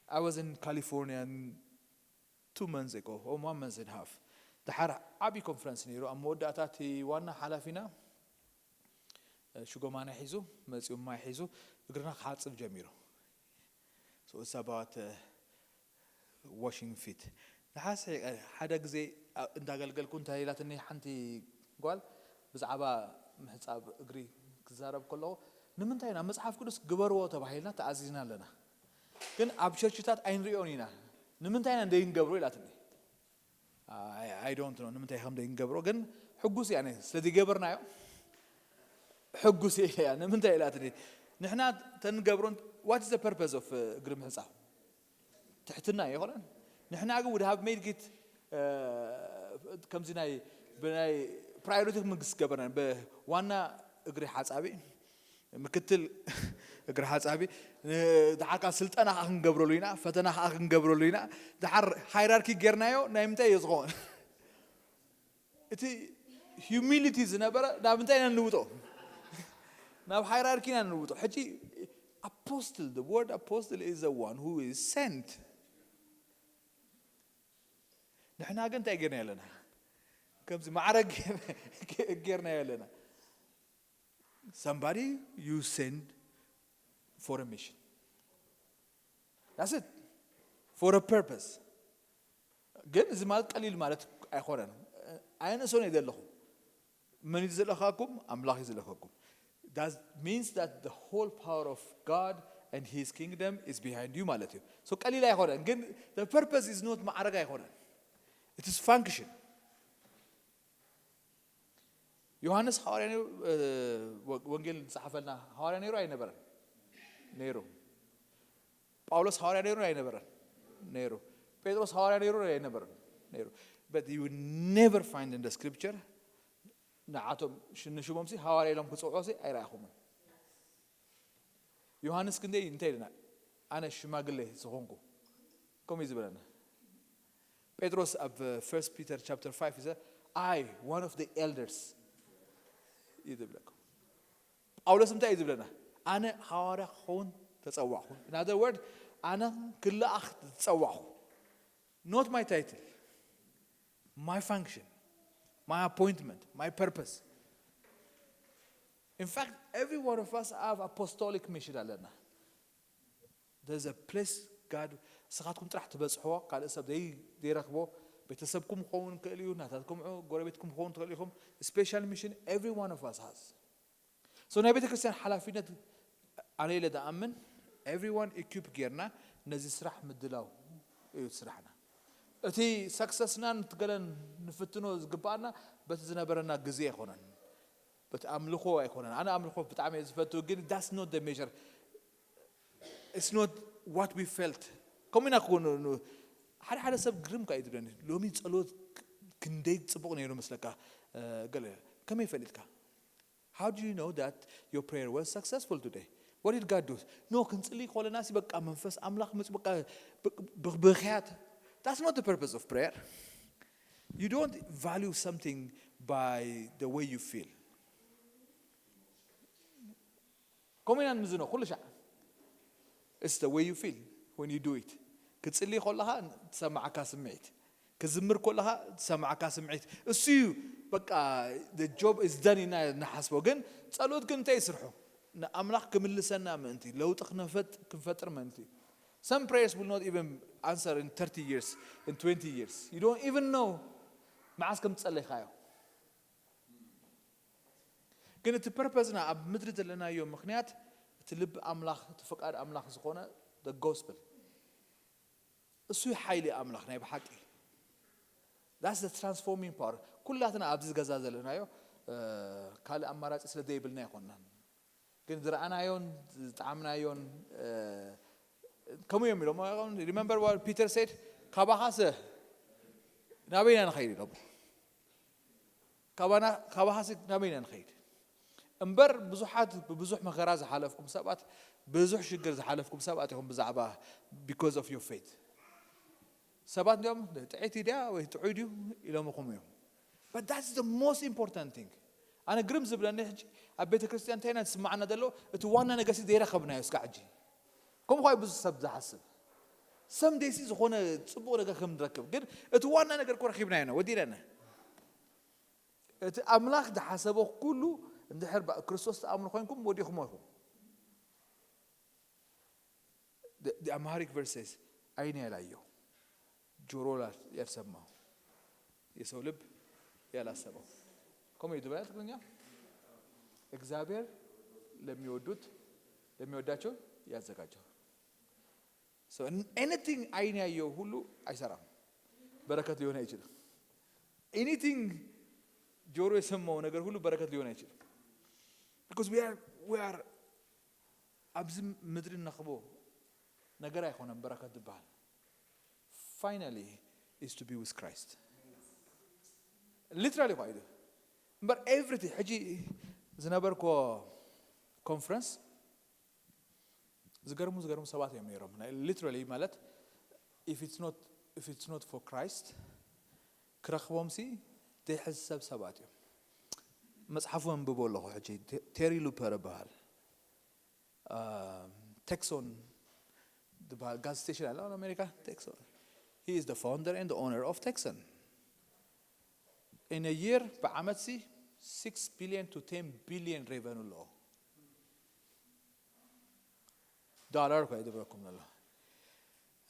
I was in California two months ago or one month and a half. ደሓር ዓብዪ ኮንፈረንስ ነይሩ። ኣብ መወዳእታ እቲ ዋና ሓላፊና ሽጎማና ሒዙ መፂኡ፣ ማይ ሒዙ እግርና ክሓፅብ ጀሚሩ። So it's about uh, washing feet. ንሓስ ሓደ ግዜ እንዳገልገልኩ እንታይ ኢላትኒ ሓንቲ ጓል ብዛዕባ ምሕፃብ እግሪ ክዛረብ ከለኹ፣ ንምንታይ ናብ መፅሓፍ ቅዱስ ግበርዎ ተባሂልና ተኣዚዝና ኣለና፣ ግን ኣብ ቸርችታት ኣይንሪኦን ኢና፣ ንምንታይ ኢና እንደይንገብሮ ኢላትኒ። I don't know ንምንታይ ከም ዘይንገብሮ፣ ግን ሕጉስ እያ። ስለ ዘይገበርናዮ ሕጉስ እያ። ንምንታይ ኢላትኒ፣ ንሕና ተንገብሮን what is the purpose of እግሪ ምሕፃብ? ትሕትና ይኾነን። ንሕና ግን ውድ ሃብ ሜድ ጊት ከምዚ ናይ ብናይ ፕራዮሪቲ መንግስቲ ገበርና ብዋና እግሪ ሓፃቢ ምክትል እግሪ ሓፃቢ፣ ድሓር ከዓ ስልጠና ከዓ ክንገብረሉ ኢና፣ ፈተና ከዓ ክንገብረሉ ኢና። ድሓር ሃይራርኪ ጌርናዮ ናይ ምንታይ እዩ ዝኸውን? እቲ ሂዩሚሊቲ ዝነበረ ናብ እንታይ ኢና ንልውጦ? ናብ ሃይራርኪ ኢና ንልውጦ። ሕጂ apostle, the word apostle is the one who is sent. ንሕና ግን እንታይ ጌርና ኣለና? ከምዚ ማዕረግ ጌርና ኣለና። Somebody you send for a mission. That's it. For a purpose. ግን እዚ ማለት ቀሊል ማለት ኣይኮነን። ኣየንእሶን እየ ዘለኹ። መን እዩ ዝለኻኩም? ኣምላኽ እዩ ዝለኻኩም። That means that the whole power of God and his kingdom is behind you ማለት እዩ። So ቀሊል ኣይኮነን፣ ግን the purpose is not ማዕረግ ኣይኮነን። It is function. ዮሃንስ ሓዋርያ ነይሩ፣ ወንጌል ዝፀሓፈልና ሓዋርያ ነይሩ ኣይነበረን? ነይሩ። ጳውሎስ ሓዋርያ ነይሩ ኣይነበረን? ነይሩ። ጴጥሮስ ሓዋርያ ነይሩ ኣይነበረን? ነይሩ። But you will never find in the scripture ንዓቶም ንሽሞምሲ ሓዋርያ ኢሎም ክፅውዖሲ ኣይረኣኹምን። ዮሃንስ ክንደይ እንታይ ኢልና? ኣነ ሽማግሌ ዝኾንኩ ከምኡ እዩ ዝበለና። ጴጥሮስ ኣብ first Peter chapter five is I one of the elders እዩ ዝብለኩም። ጳውሎስ እንታይ እዩ ዝብለና? ኣነ ሓዋርያ ክኸውን ተፀዋዕኩ። In other words ኣነ ክለኣኽ ተፀዋዕኩ። Not my title, my function, my appointment, my purpose. In fact, every one of us have apostolic mission ኣለና። There's a place God ንስኻትኩም ጥራሕ ትበፅሕዎ፣ ካልእ ሰብ ዘይረኽቦ፣ ቤተሰብኩም ክኸውን ክእል እዩ፣ ናታትኩም ጎረቤትኩም ክኸውን ትኽእል ኢኹም። Special mission every one of us has. So ናይ ቤተ ክርስቲያን ሓላፊነት ኣነ ኢለ ዝኣምን everyone equip ጌርና ነዚ ስራሕ ምድላው እዩ ስራሕና። እቲ ሰክሰስናን ገለን ንፍትኖ ዝግባኣና በቲ ዝነበረና ግዜ ኣይኮነን፣ በቲ ኣምልኾ ኣይኮነን። ኣነ ኣምልኾ ብጣዕሚ እየ ዝፈቱ፣ ግን that's not the measure. It's not what we felt. ከምኡ ኢና ክኮኑ ሓደ ሓደ ሰብ ግርም ካ እዩ ትብለኒ፣ ሎሚ ጸሎት ክንደይ ጽቡቕ ነይሩ መስለካ? ገለ ከመይ ፈሊጥካ? How do you know that your prayer was successful today? What did God do? No, ክንጽሊ ከለና ሲ በቃ መንፈስ ኣምላኽ መጽ በቃ ብኽያት። That's not the purpose of prayer. You don't value something by the way you feel. ከምኡ ኢና ንምዝኖ ኩሉ ሻዕ። It's the way you feel when you do it. ክትጽሊ ከለኻ ትሰማዓካ ስምዒት፣ ክዝምር ከለኻ ትሰማዓካ ስምዒት፣ እሱ እዩ በቃ the job is done ኢና ንሓስቦ። ግን ጸሎት ግን እንታይ ይስርሑ? ንኣምላኽ ክምልሰና ምእንቲ፣ ለውጢ ክነፈጥ ክንፈጥር ምእንቲ። Some prayers will not even answer in thirty years, in twenty years. You don't even know መዓስ ከም ዝጸለይካዮ። ግን እቲ purpose ና ኣብ ምድሪ ዘለናዮ ምኽንያት እቲ ልቢ ኣምላኽ፣ እቲ ፈቃድ ኣምላኽ ዝኾነ the gospel፣ እሱ ሓይሊ ኣምላኽ ናይ ብሓቂ። That's the transforming power። ኩላትና ኣብዚ ገዛ ዘለናዮ ካልእ ኣማራፂ ስለ ዘይብልና ኣይኮንናን፣ ግን ዝረኣናዮን ዝጠዓምናዮን ከምኡ እዮም ኢሎም። Remember what Peter said? ካባኻሰ ናበይና ንኸይድ ኢሎም። ካባና ካባኻሲ ናበይና ንኸይድ? እምበር ብዙሓት ብብዙሕ መከራ ዝሓለፍኩም ሰባት፣ ብዙሕ ሽግር ዝሓለፍኩም ሰባት ኢኹም ብዛዕባ because of your faith። ሰባት እንዲኦም ጥዕይቲ ድያ ወይ ጥዑይ ድዩ ኢሎምኹም እዮም። But that's the most important thing። ኣነ ግርም ዝብለኒ ሕጂ ኣብ ቤተ ክርስቲያን እንታይ ኢና ዝስማዓና ዘሎ? እቲ ዋና ነገር ሲ ዘይረኸብናዮ እስካ ሕጂ። ከምኡ ኳይ ብዙሕ ሰብ ዝሓስብ። ሰምደይ ሲ ዝኾነ ጽቡቕ ነገር ከም ንረክብ፣ ግን እቲ ዋና ነገር እኮ ረኺብናዮ ኢና፣ ወዲእና ኢና። እቲ ኣምላኽ ዝሓሰቦ ኩሉ እንድሕር ባ-፣ ክርስቶስ ትኣምኑ ኮይንኩም ወዲኹሞ ኢኹም። The Amharic verses፣ ዓይን ያላየው፣ ጆሮ ያልሰማው፣ የሰው ልብ ያላሰበው። ከምኡ እዩ ዝበላ ትግርኛ። እግዚአብሔር ለሚወዱት ለሚወዳቸው ያዘጋጀው። So anything ዓይን ያየው ሁሉ አይሰራም፣ በረከት ሊሆን አይችልም። Anything ጆሮ የሰማው ነገር ሁሉ በረከት ሊሆን አይችልም። Because we are, we are ኣብዚ ምድሪ እንረኽቦ ነገር ኣይኮነን በረከት ዝበሃል። Finally is to be with Christ። Literally እኳ እዩ እምበር everything። ሕጂ ዝነበርኮ conference ዝገርሙ ዝገርሙ ሰባት እዮም ነይሮም። Literally ማለት if it's not, if it's not for Christ ክረኽቦም ሲ ዘይሕሰብ ሰባት እዮም። መፅሓፉ ኣንብቦ ኣለኹ ሕጂ። ቴሪ ሉፐር ይበሃል። Texon ዝበሃል gas station ኣለ ኣብ ኣሜሪካ። Texon, he is the founder and the owner of Texon። In a year፣ ብዓመት ሲ six billion to ten billion revenue ኣለዎ። Dollar እኳ ይድብረኩም ዘሎ።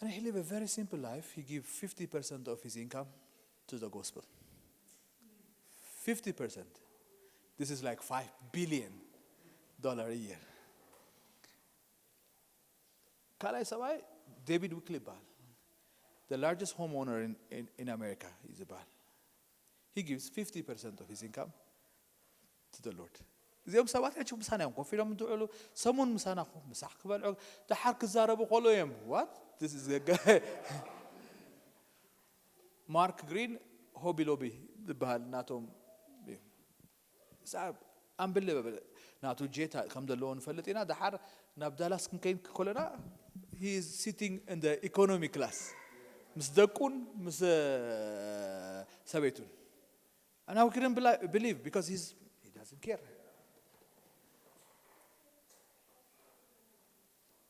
And he live a very simple life. He give fifty percent of his income to the gospel. Fifty percent. This is like five billion dollar a year. ካልኣይ ሰብኣይ ዴቪድ ዊክሊ ይበሃል። The largest homeowner in, in, in America እዩ ዝበሃል። He gives fifty percent of his income to the Lord። እዚኦም ሰባት ሕጂ ምሳና እዮም ኮፍ ኢሎም እንትውዕሉ፣ ሰሙን ምሳና ኮፍ ምሳሕ ክበልዑ፣ ደሓር ክዛረቡ ከሎ እዮም። What? This is a guy. ማርክ ግሪን ሆቢ ሎቢ ዝበሃል ናቶም እዩ። ኣንብልበ ናቱ jet ከም ዘለዎ ንፈልጥ ኢና። ደሓር ናብ ዳላስ ክንከይድ ከለና he is sitting in the economy class ምስ ደቁን ምስ ሰበይቱን። And I couldn't believe because he's, he doesn't care.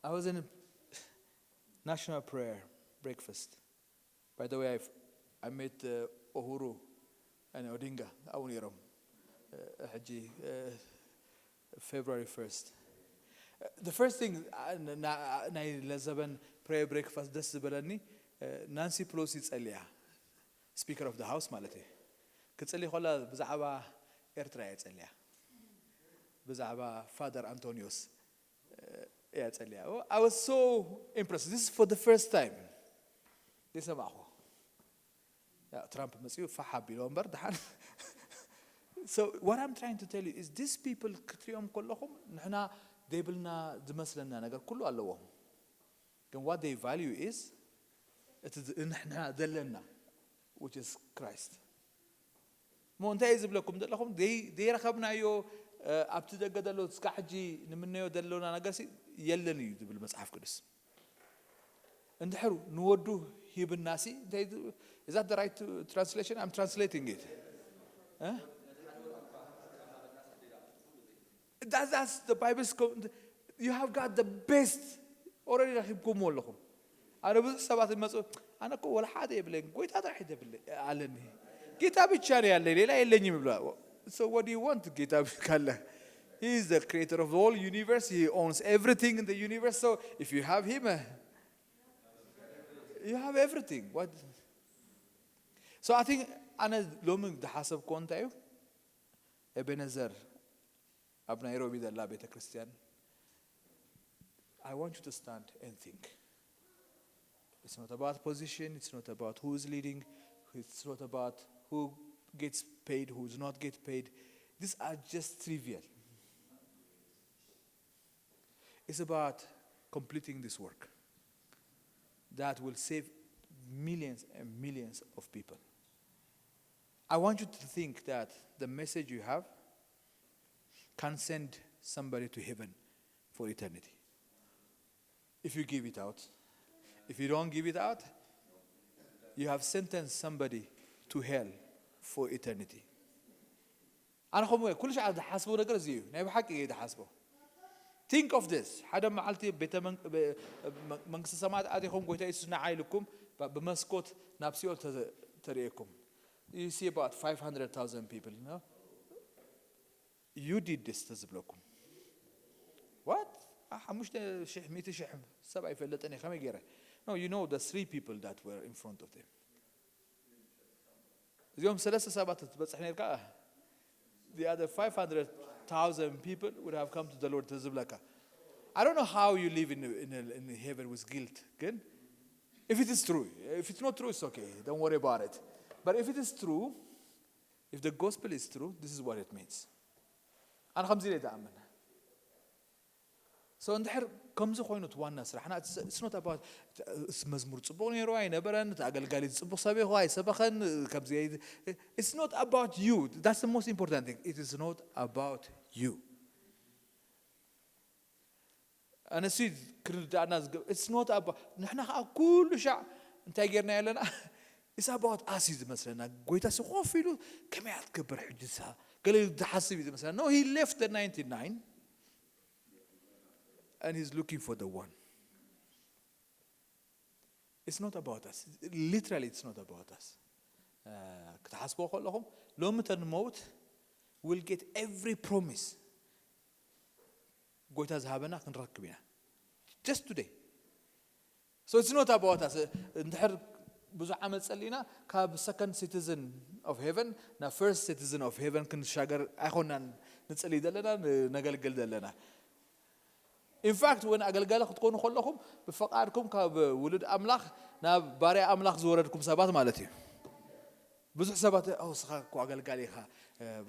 I was in a national prayer breakfast. By the way, I, I met uh, Uhuru and Odinga ኣብኡ ነይሮም። ሕጂ February first። The first thing ናይ ለዘበን prayer breakfast ደስ ዝበለኒ ናንሲ ፕሎሲ ጸልያ፣ speaker of the house ማለት እዩ። ክጽሊ ከላ ብዛዕባ ኤርትራ እየ ጸልያ፣ ብዛዕባ ፋደር ኣንቶኒዮስ እያ ጸልያ። I was so impressed. This is for the first time ይሰማዕኹ። ትራምፕ መፅኡ ፋሕ ኣቢሎ እምበር ደሓን። So what I'm trying to tell you is these people ክትሪኦም ከለኹም ንሕና ዘይብልና ዝመስለና ነገር ኩሉ ኣለዎም። ግን what they value is እቲ ንሕና ዘለና which is Christ። እሞ እንታይ እዩ ዝብለኩም ዘለኹም? ዘይረኸብናዮ ኣብቲ ደገ ዘሎ እስካ ሕጂ ንምነዮ ዘሎና ነገር የለን እዩ ዝብል መፅሓፍ ቅዱስ። እንድሕር ንወዱ ሂብና ሲ እንታይ? Is that the right translation? I'm translating it. That's the Bible. You have got the best already ረኺብኩምዎ ኣለኹም። ኣነ ብዙሕ ሰባት ይመፁ፣ ኣነ እኮ ወላ ሓደ የብለይ፣ ጎይታ ጥራሕ የብለይ ኣለኒ፣ ጌታ ብቻ ነው ያለኝ፣ ሌላ የለኝም ይብላ። So what do you want? ጌታ ካለ He is the creator of the whole universe. He owns everything in the universe. So if you have him, uh, you have everything. What? So I think ኣነ ሎሚ ዝሓሰብኩዎ እንታይ እዩ? ኤቤነዘር ኣብ ናይሮቢ ዘላ ቤተ ክርስቲያን I want you to stand and think. It's not about position, it's not about who is leading, it's not about who gets paid, who is not get paid. These are just trivial. It's about completing this work that will save millions and millions of people. I want you to think that the message you have can send somebody to heaven for eternity. If you give it out, if you don't give it out, you have sentenced somebody to hell for eternity. ኣነ ከምኡ እየ ኩሉ ሻዕ ዝሓስቦ ነገር እዚ እዩ። ናይ ብሓቂ እየ ዝሓስቦ። Think of this. ሓደ መዓልቲ ቤተ መን- በ- መ- መንግስቲ ሰማያት ኣቲኹም ጎይታ የሱስ ንዓ ኢልኩም ብ- ብመስኮት ናብ ሲኦል ተዘ- ተርእየኩም። You see about five hundred thousand people, no? You did this ተዝብለኩም። What? ሓሙሽተ ሽሕ ሚእቲ ሽሕ ሰብ ኣይፈለጥን እየ ከመይ ገይረ? No, you know the three people that were in front of them. እዚኦም ሰለስተ ሰባት ትበፅሕ ነርካ። The other five hundred thousand people would have come to the Lord ተዝብለካ። I don't know how you live in, in, in heaven with guilt ግን if it is true, if it's not true, it's okay, don't worry about it. But if it is true, if the gospel is true, this is what it means. ኣነ ከምዚ ኢለ ዝኣምን። So እንድሕር ከምዚ ኮይኑ እቲ ዋና ስራሕና it's not about መዝሙር ፅቡቕ ነይሩ ኣይነበረን፣ እቲ ኣገልጋሊ ፅቡቕ ሰቢኹ ኣይሰበኸን፣ ከምዚ it's not about you. That's the most important thing. It is not about you. ኣነሲ ክርዳእና ዝገ- it's not about ንሕና ከዓ ኩሉ ሻዕ እንታይ ጌርና ኣለና? It's about us እዩ ዝመስለና። ጎይታ ሲ ኮፍ ኢሉ ከመይ እያ ትገብር ሕጂ ንሳ ገለ ኢሉ ዝሓስብ እዩ ዝመስለና። No, he left the ninety-nine and he's looking for the one. It's not about us. Literally, it's not about us. Uh, ክትሓስቦ ከለኹም ሎሚ ተንመውት will get every promise ጎይታ ዝሃበና ክንረክብ ኢና just today. So it's not about us. እንድሕር ብዙሕ ዓመት ጸሊና ካብ second citizen of heaven ናብ first citizen of heaven ክንሻገር ኣይኮናን ንጽሊ ዘለና፣ ነገልግል ዘለና። In fact when ኣገልጋሊ ክትኮኑ ከለኹም ብፈቃድኩም ካብ ውሉድ ኣምላኽ ናብ ባርያ ኣምላኽ ዝወረድኩም ሰባት ማለት እዩ። ብዙሕ ሰባት ኦ ስኻ እኮ ኣገልጋሊ ኢኻ፣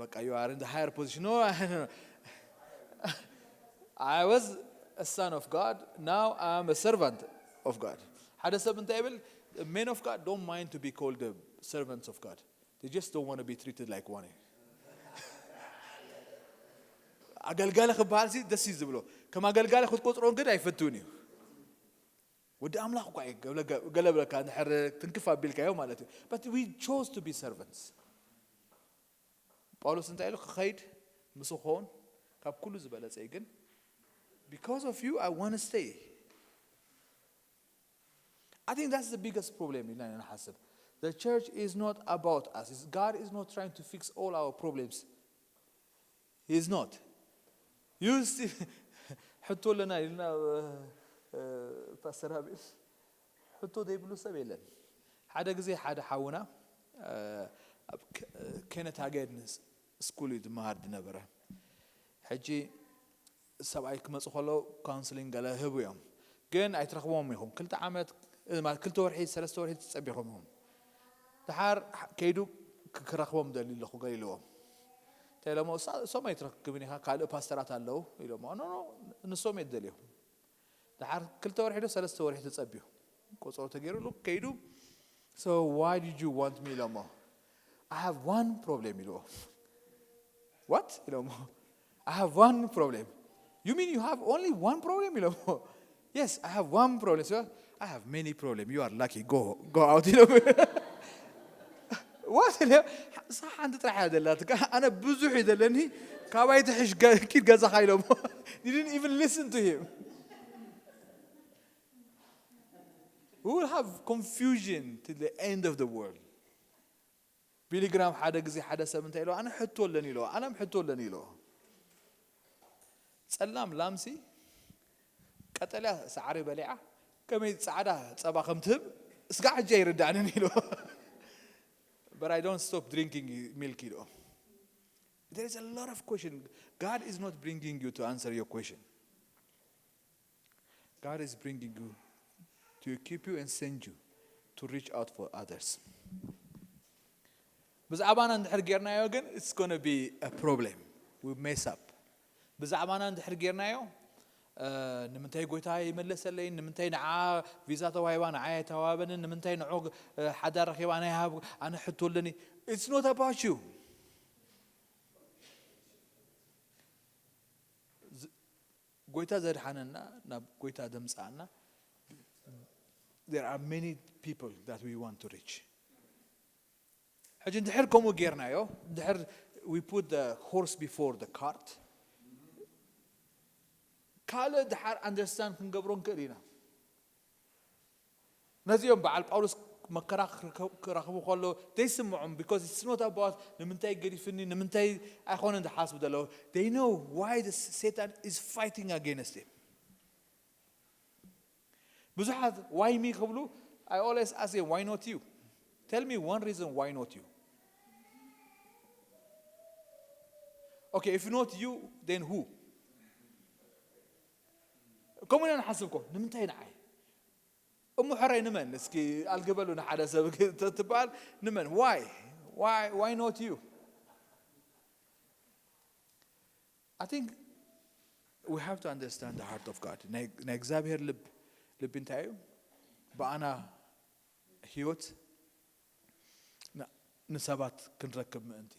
በቃ you are in the higher position. No, I was a son of God, now I am a servant of God. ሓደ ሰብ እንታይ ይብል? Men of God don't mind to be called the servants of God. They just don't want to be treated like one. ኣገልጋሊ ክበሃል ሲ ደስ እዩ ዝብሎ። ከም ኣገልጋሊ ክትቆፅሮ ግን ኣይፈትውን እዩ። ወዲ ኣምላኽ እኳ እዩ ገለ ብለካ እንድሕር ትንክፍ ኣቢልካዮ ማለት እዩ። But we chose to be servants. ጳውሎስ እንታይ ኢሉ? ክኸይድ ምስ ኾን ካብ ኩሉ ዝበለጸ እዩ፣ ግን because of you I want to stay. I think that's the biggest problem ኢልና ኢና ንሓስብ። The church is not about us. God is not trying to fix all our problems. He is not. You see ሕቶ ኣለና ኢልና ፓስተር ኣቤል ሕቶ ዘይብሉ ሰብ የለን። ሓደ ግዜ ሓደ ሓውና ኣብ ኬነት ሃገን ስኩል እዩ ዝመሃር ዝነበረ። ሕጂ ሰብኣይ ክመፁ ከለዉ ካውንስሊንግ ገለ ህቡ እዮም፣ ግን ኣይትረኽቦም ኢኹም። ክልተ ዓመት ማለት ክልተ ወርሒ ሰለስተ ወርሒ ትፀቢኹም ኢኹም። ድሓር ከይዱ ክረኽቦም ደሊ ኣለኹ ገለ ኢልዎም። እንታይ ኢሎሞ? እሶም ኣይትረክብን ኢኻ፣ ካልእ ፓስተራት ኣለዉ ኢሎሞ። ኖ ኖ፣ ንሶም እየ ደልዮም። ድሓር ክልተ ወርሒ ዶ ሰለስተ ወርሒ ተጸብዩ ቆጸሮ ተገይሩሉ ከይዱ። So why did you want me ኢሎሞ? I have one problem ኢልዎ። What ኢሎሞ? I have one problem. You mean you have only one problem ኢሎሞ? Yes, I have one problem. So I have many problems. You are lucky. Go, go out ኢሎሞ። What ኢለ? እሳ ሓንቲ ጥራሕ እያ ዘላትካ፣ ኣነ ብዙሕ እዩ ዘለኒ። ካባይ ትሕሽ ኪድ ገዛኻ ኢሎሞ። Didn't even listen to him. We will have confusion to the end of the world. ቢሊ ግራም ሓደ ግዜ ሓደ ሰብ እንታይ ኢሎ? ኣነ ሕቶ ኣለኒ ኢሎ። ኣነ ሕቶ ኣለኒ ኢሎ። ጸላም ላምሲ ቀጠልያ ሳዕሪ በሊዓ ከመይ ጻዕዳ ጸባ ከም ትህብ እስጋ ሕጂ ኣይርዳእንን ኢሎ። But I don't stop drinking milk ኢሎ። There is a lot of question. God is not bringing you to answer your question. God is bringing you to equip you and send you to reach out for others. ብዛዕባና እንድሕር ጌርናዮ ግን it's gonna be a problem. We mess up. ብዛዕባና እንድሕር ጌርናዮ ንምንታይ ጎይታ ይመለሰለይ? ንምንታይ ንዓ ቪዛ ተዋሂባ ንዓ የተዋበንን? ንምንታይ ንዑ ሓዳር ረኺባ ናይ ሃብ ኣነ ሕቶ ኣለኒ? It's not about you. ጎይታ ዘድሓነና ናብ ጎይታ ዘምፃኣና there are many people that we want to reach. ሕጂ እንድሕር ከምኡ ጌርናዮ፣ እንድሕር we put the horse before the cart፣ ካልእ ድሓር understand ክንገብሮ ንክእል ኢና። ነዚኦም በዓል ጳውሎስ መከራ ክረኽቡ ከሎ ዘይስምዖም፣ because it's not about ንምንታይ ገዲፍኒ፣ ንምንታይ ኣይኮነን ዝሓስቡ ዘለዉ። They know why the Satan is fighting against him. ብዙሓት why me ክብሉ፣ I always ask them, why not you? Tell me one reason why not you. Okay, if not you, then who? ከምኡ ኢና ንሓስብ እኮ። ንምንታይ ንዓይ? እሞ ሕራይ ንመን? እስኪ ኣልግበሉ ንሓደ ሰብ ትበሃል። ንመን? Why? Why not you? I think we have to understand the heart of God. ናይ እግዚኣብሔር ልብ ልቢ እንታይ እዩ? ብኣና ህይወት ንሰባት ክንረክብ ምእንቲ።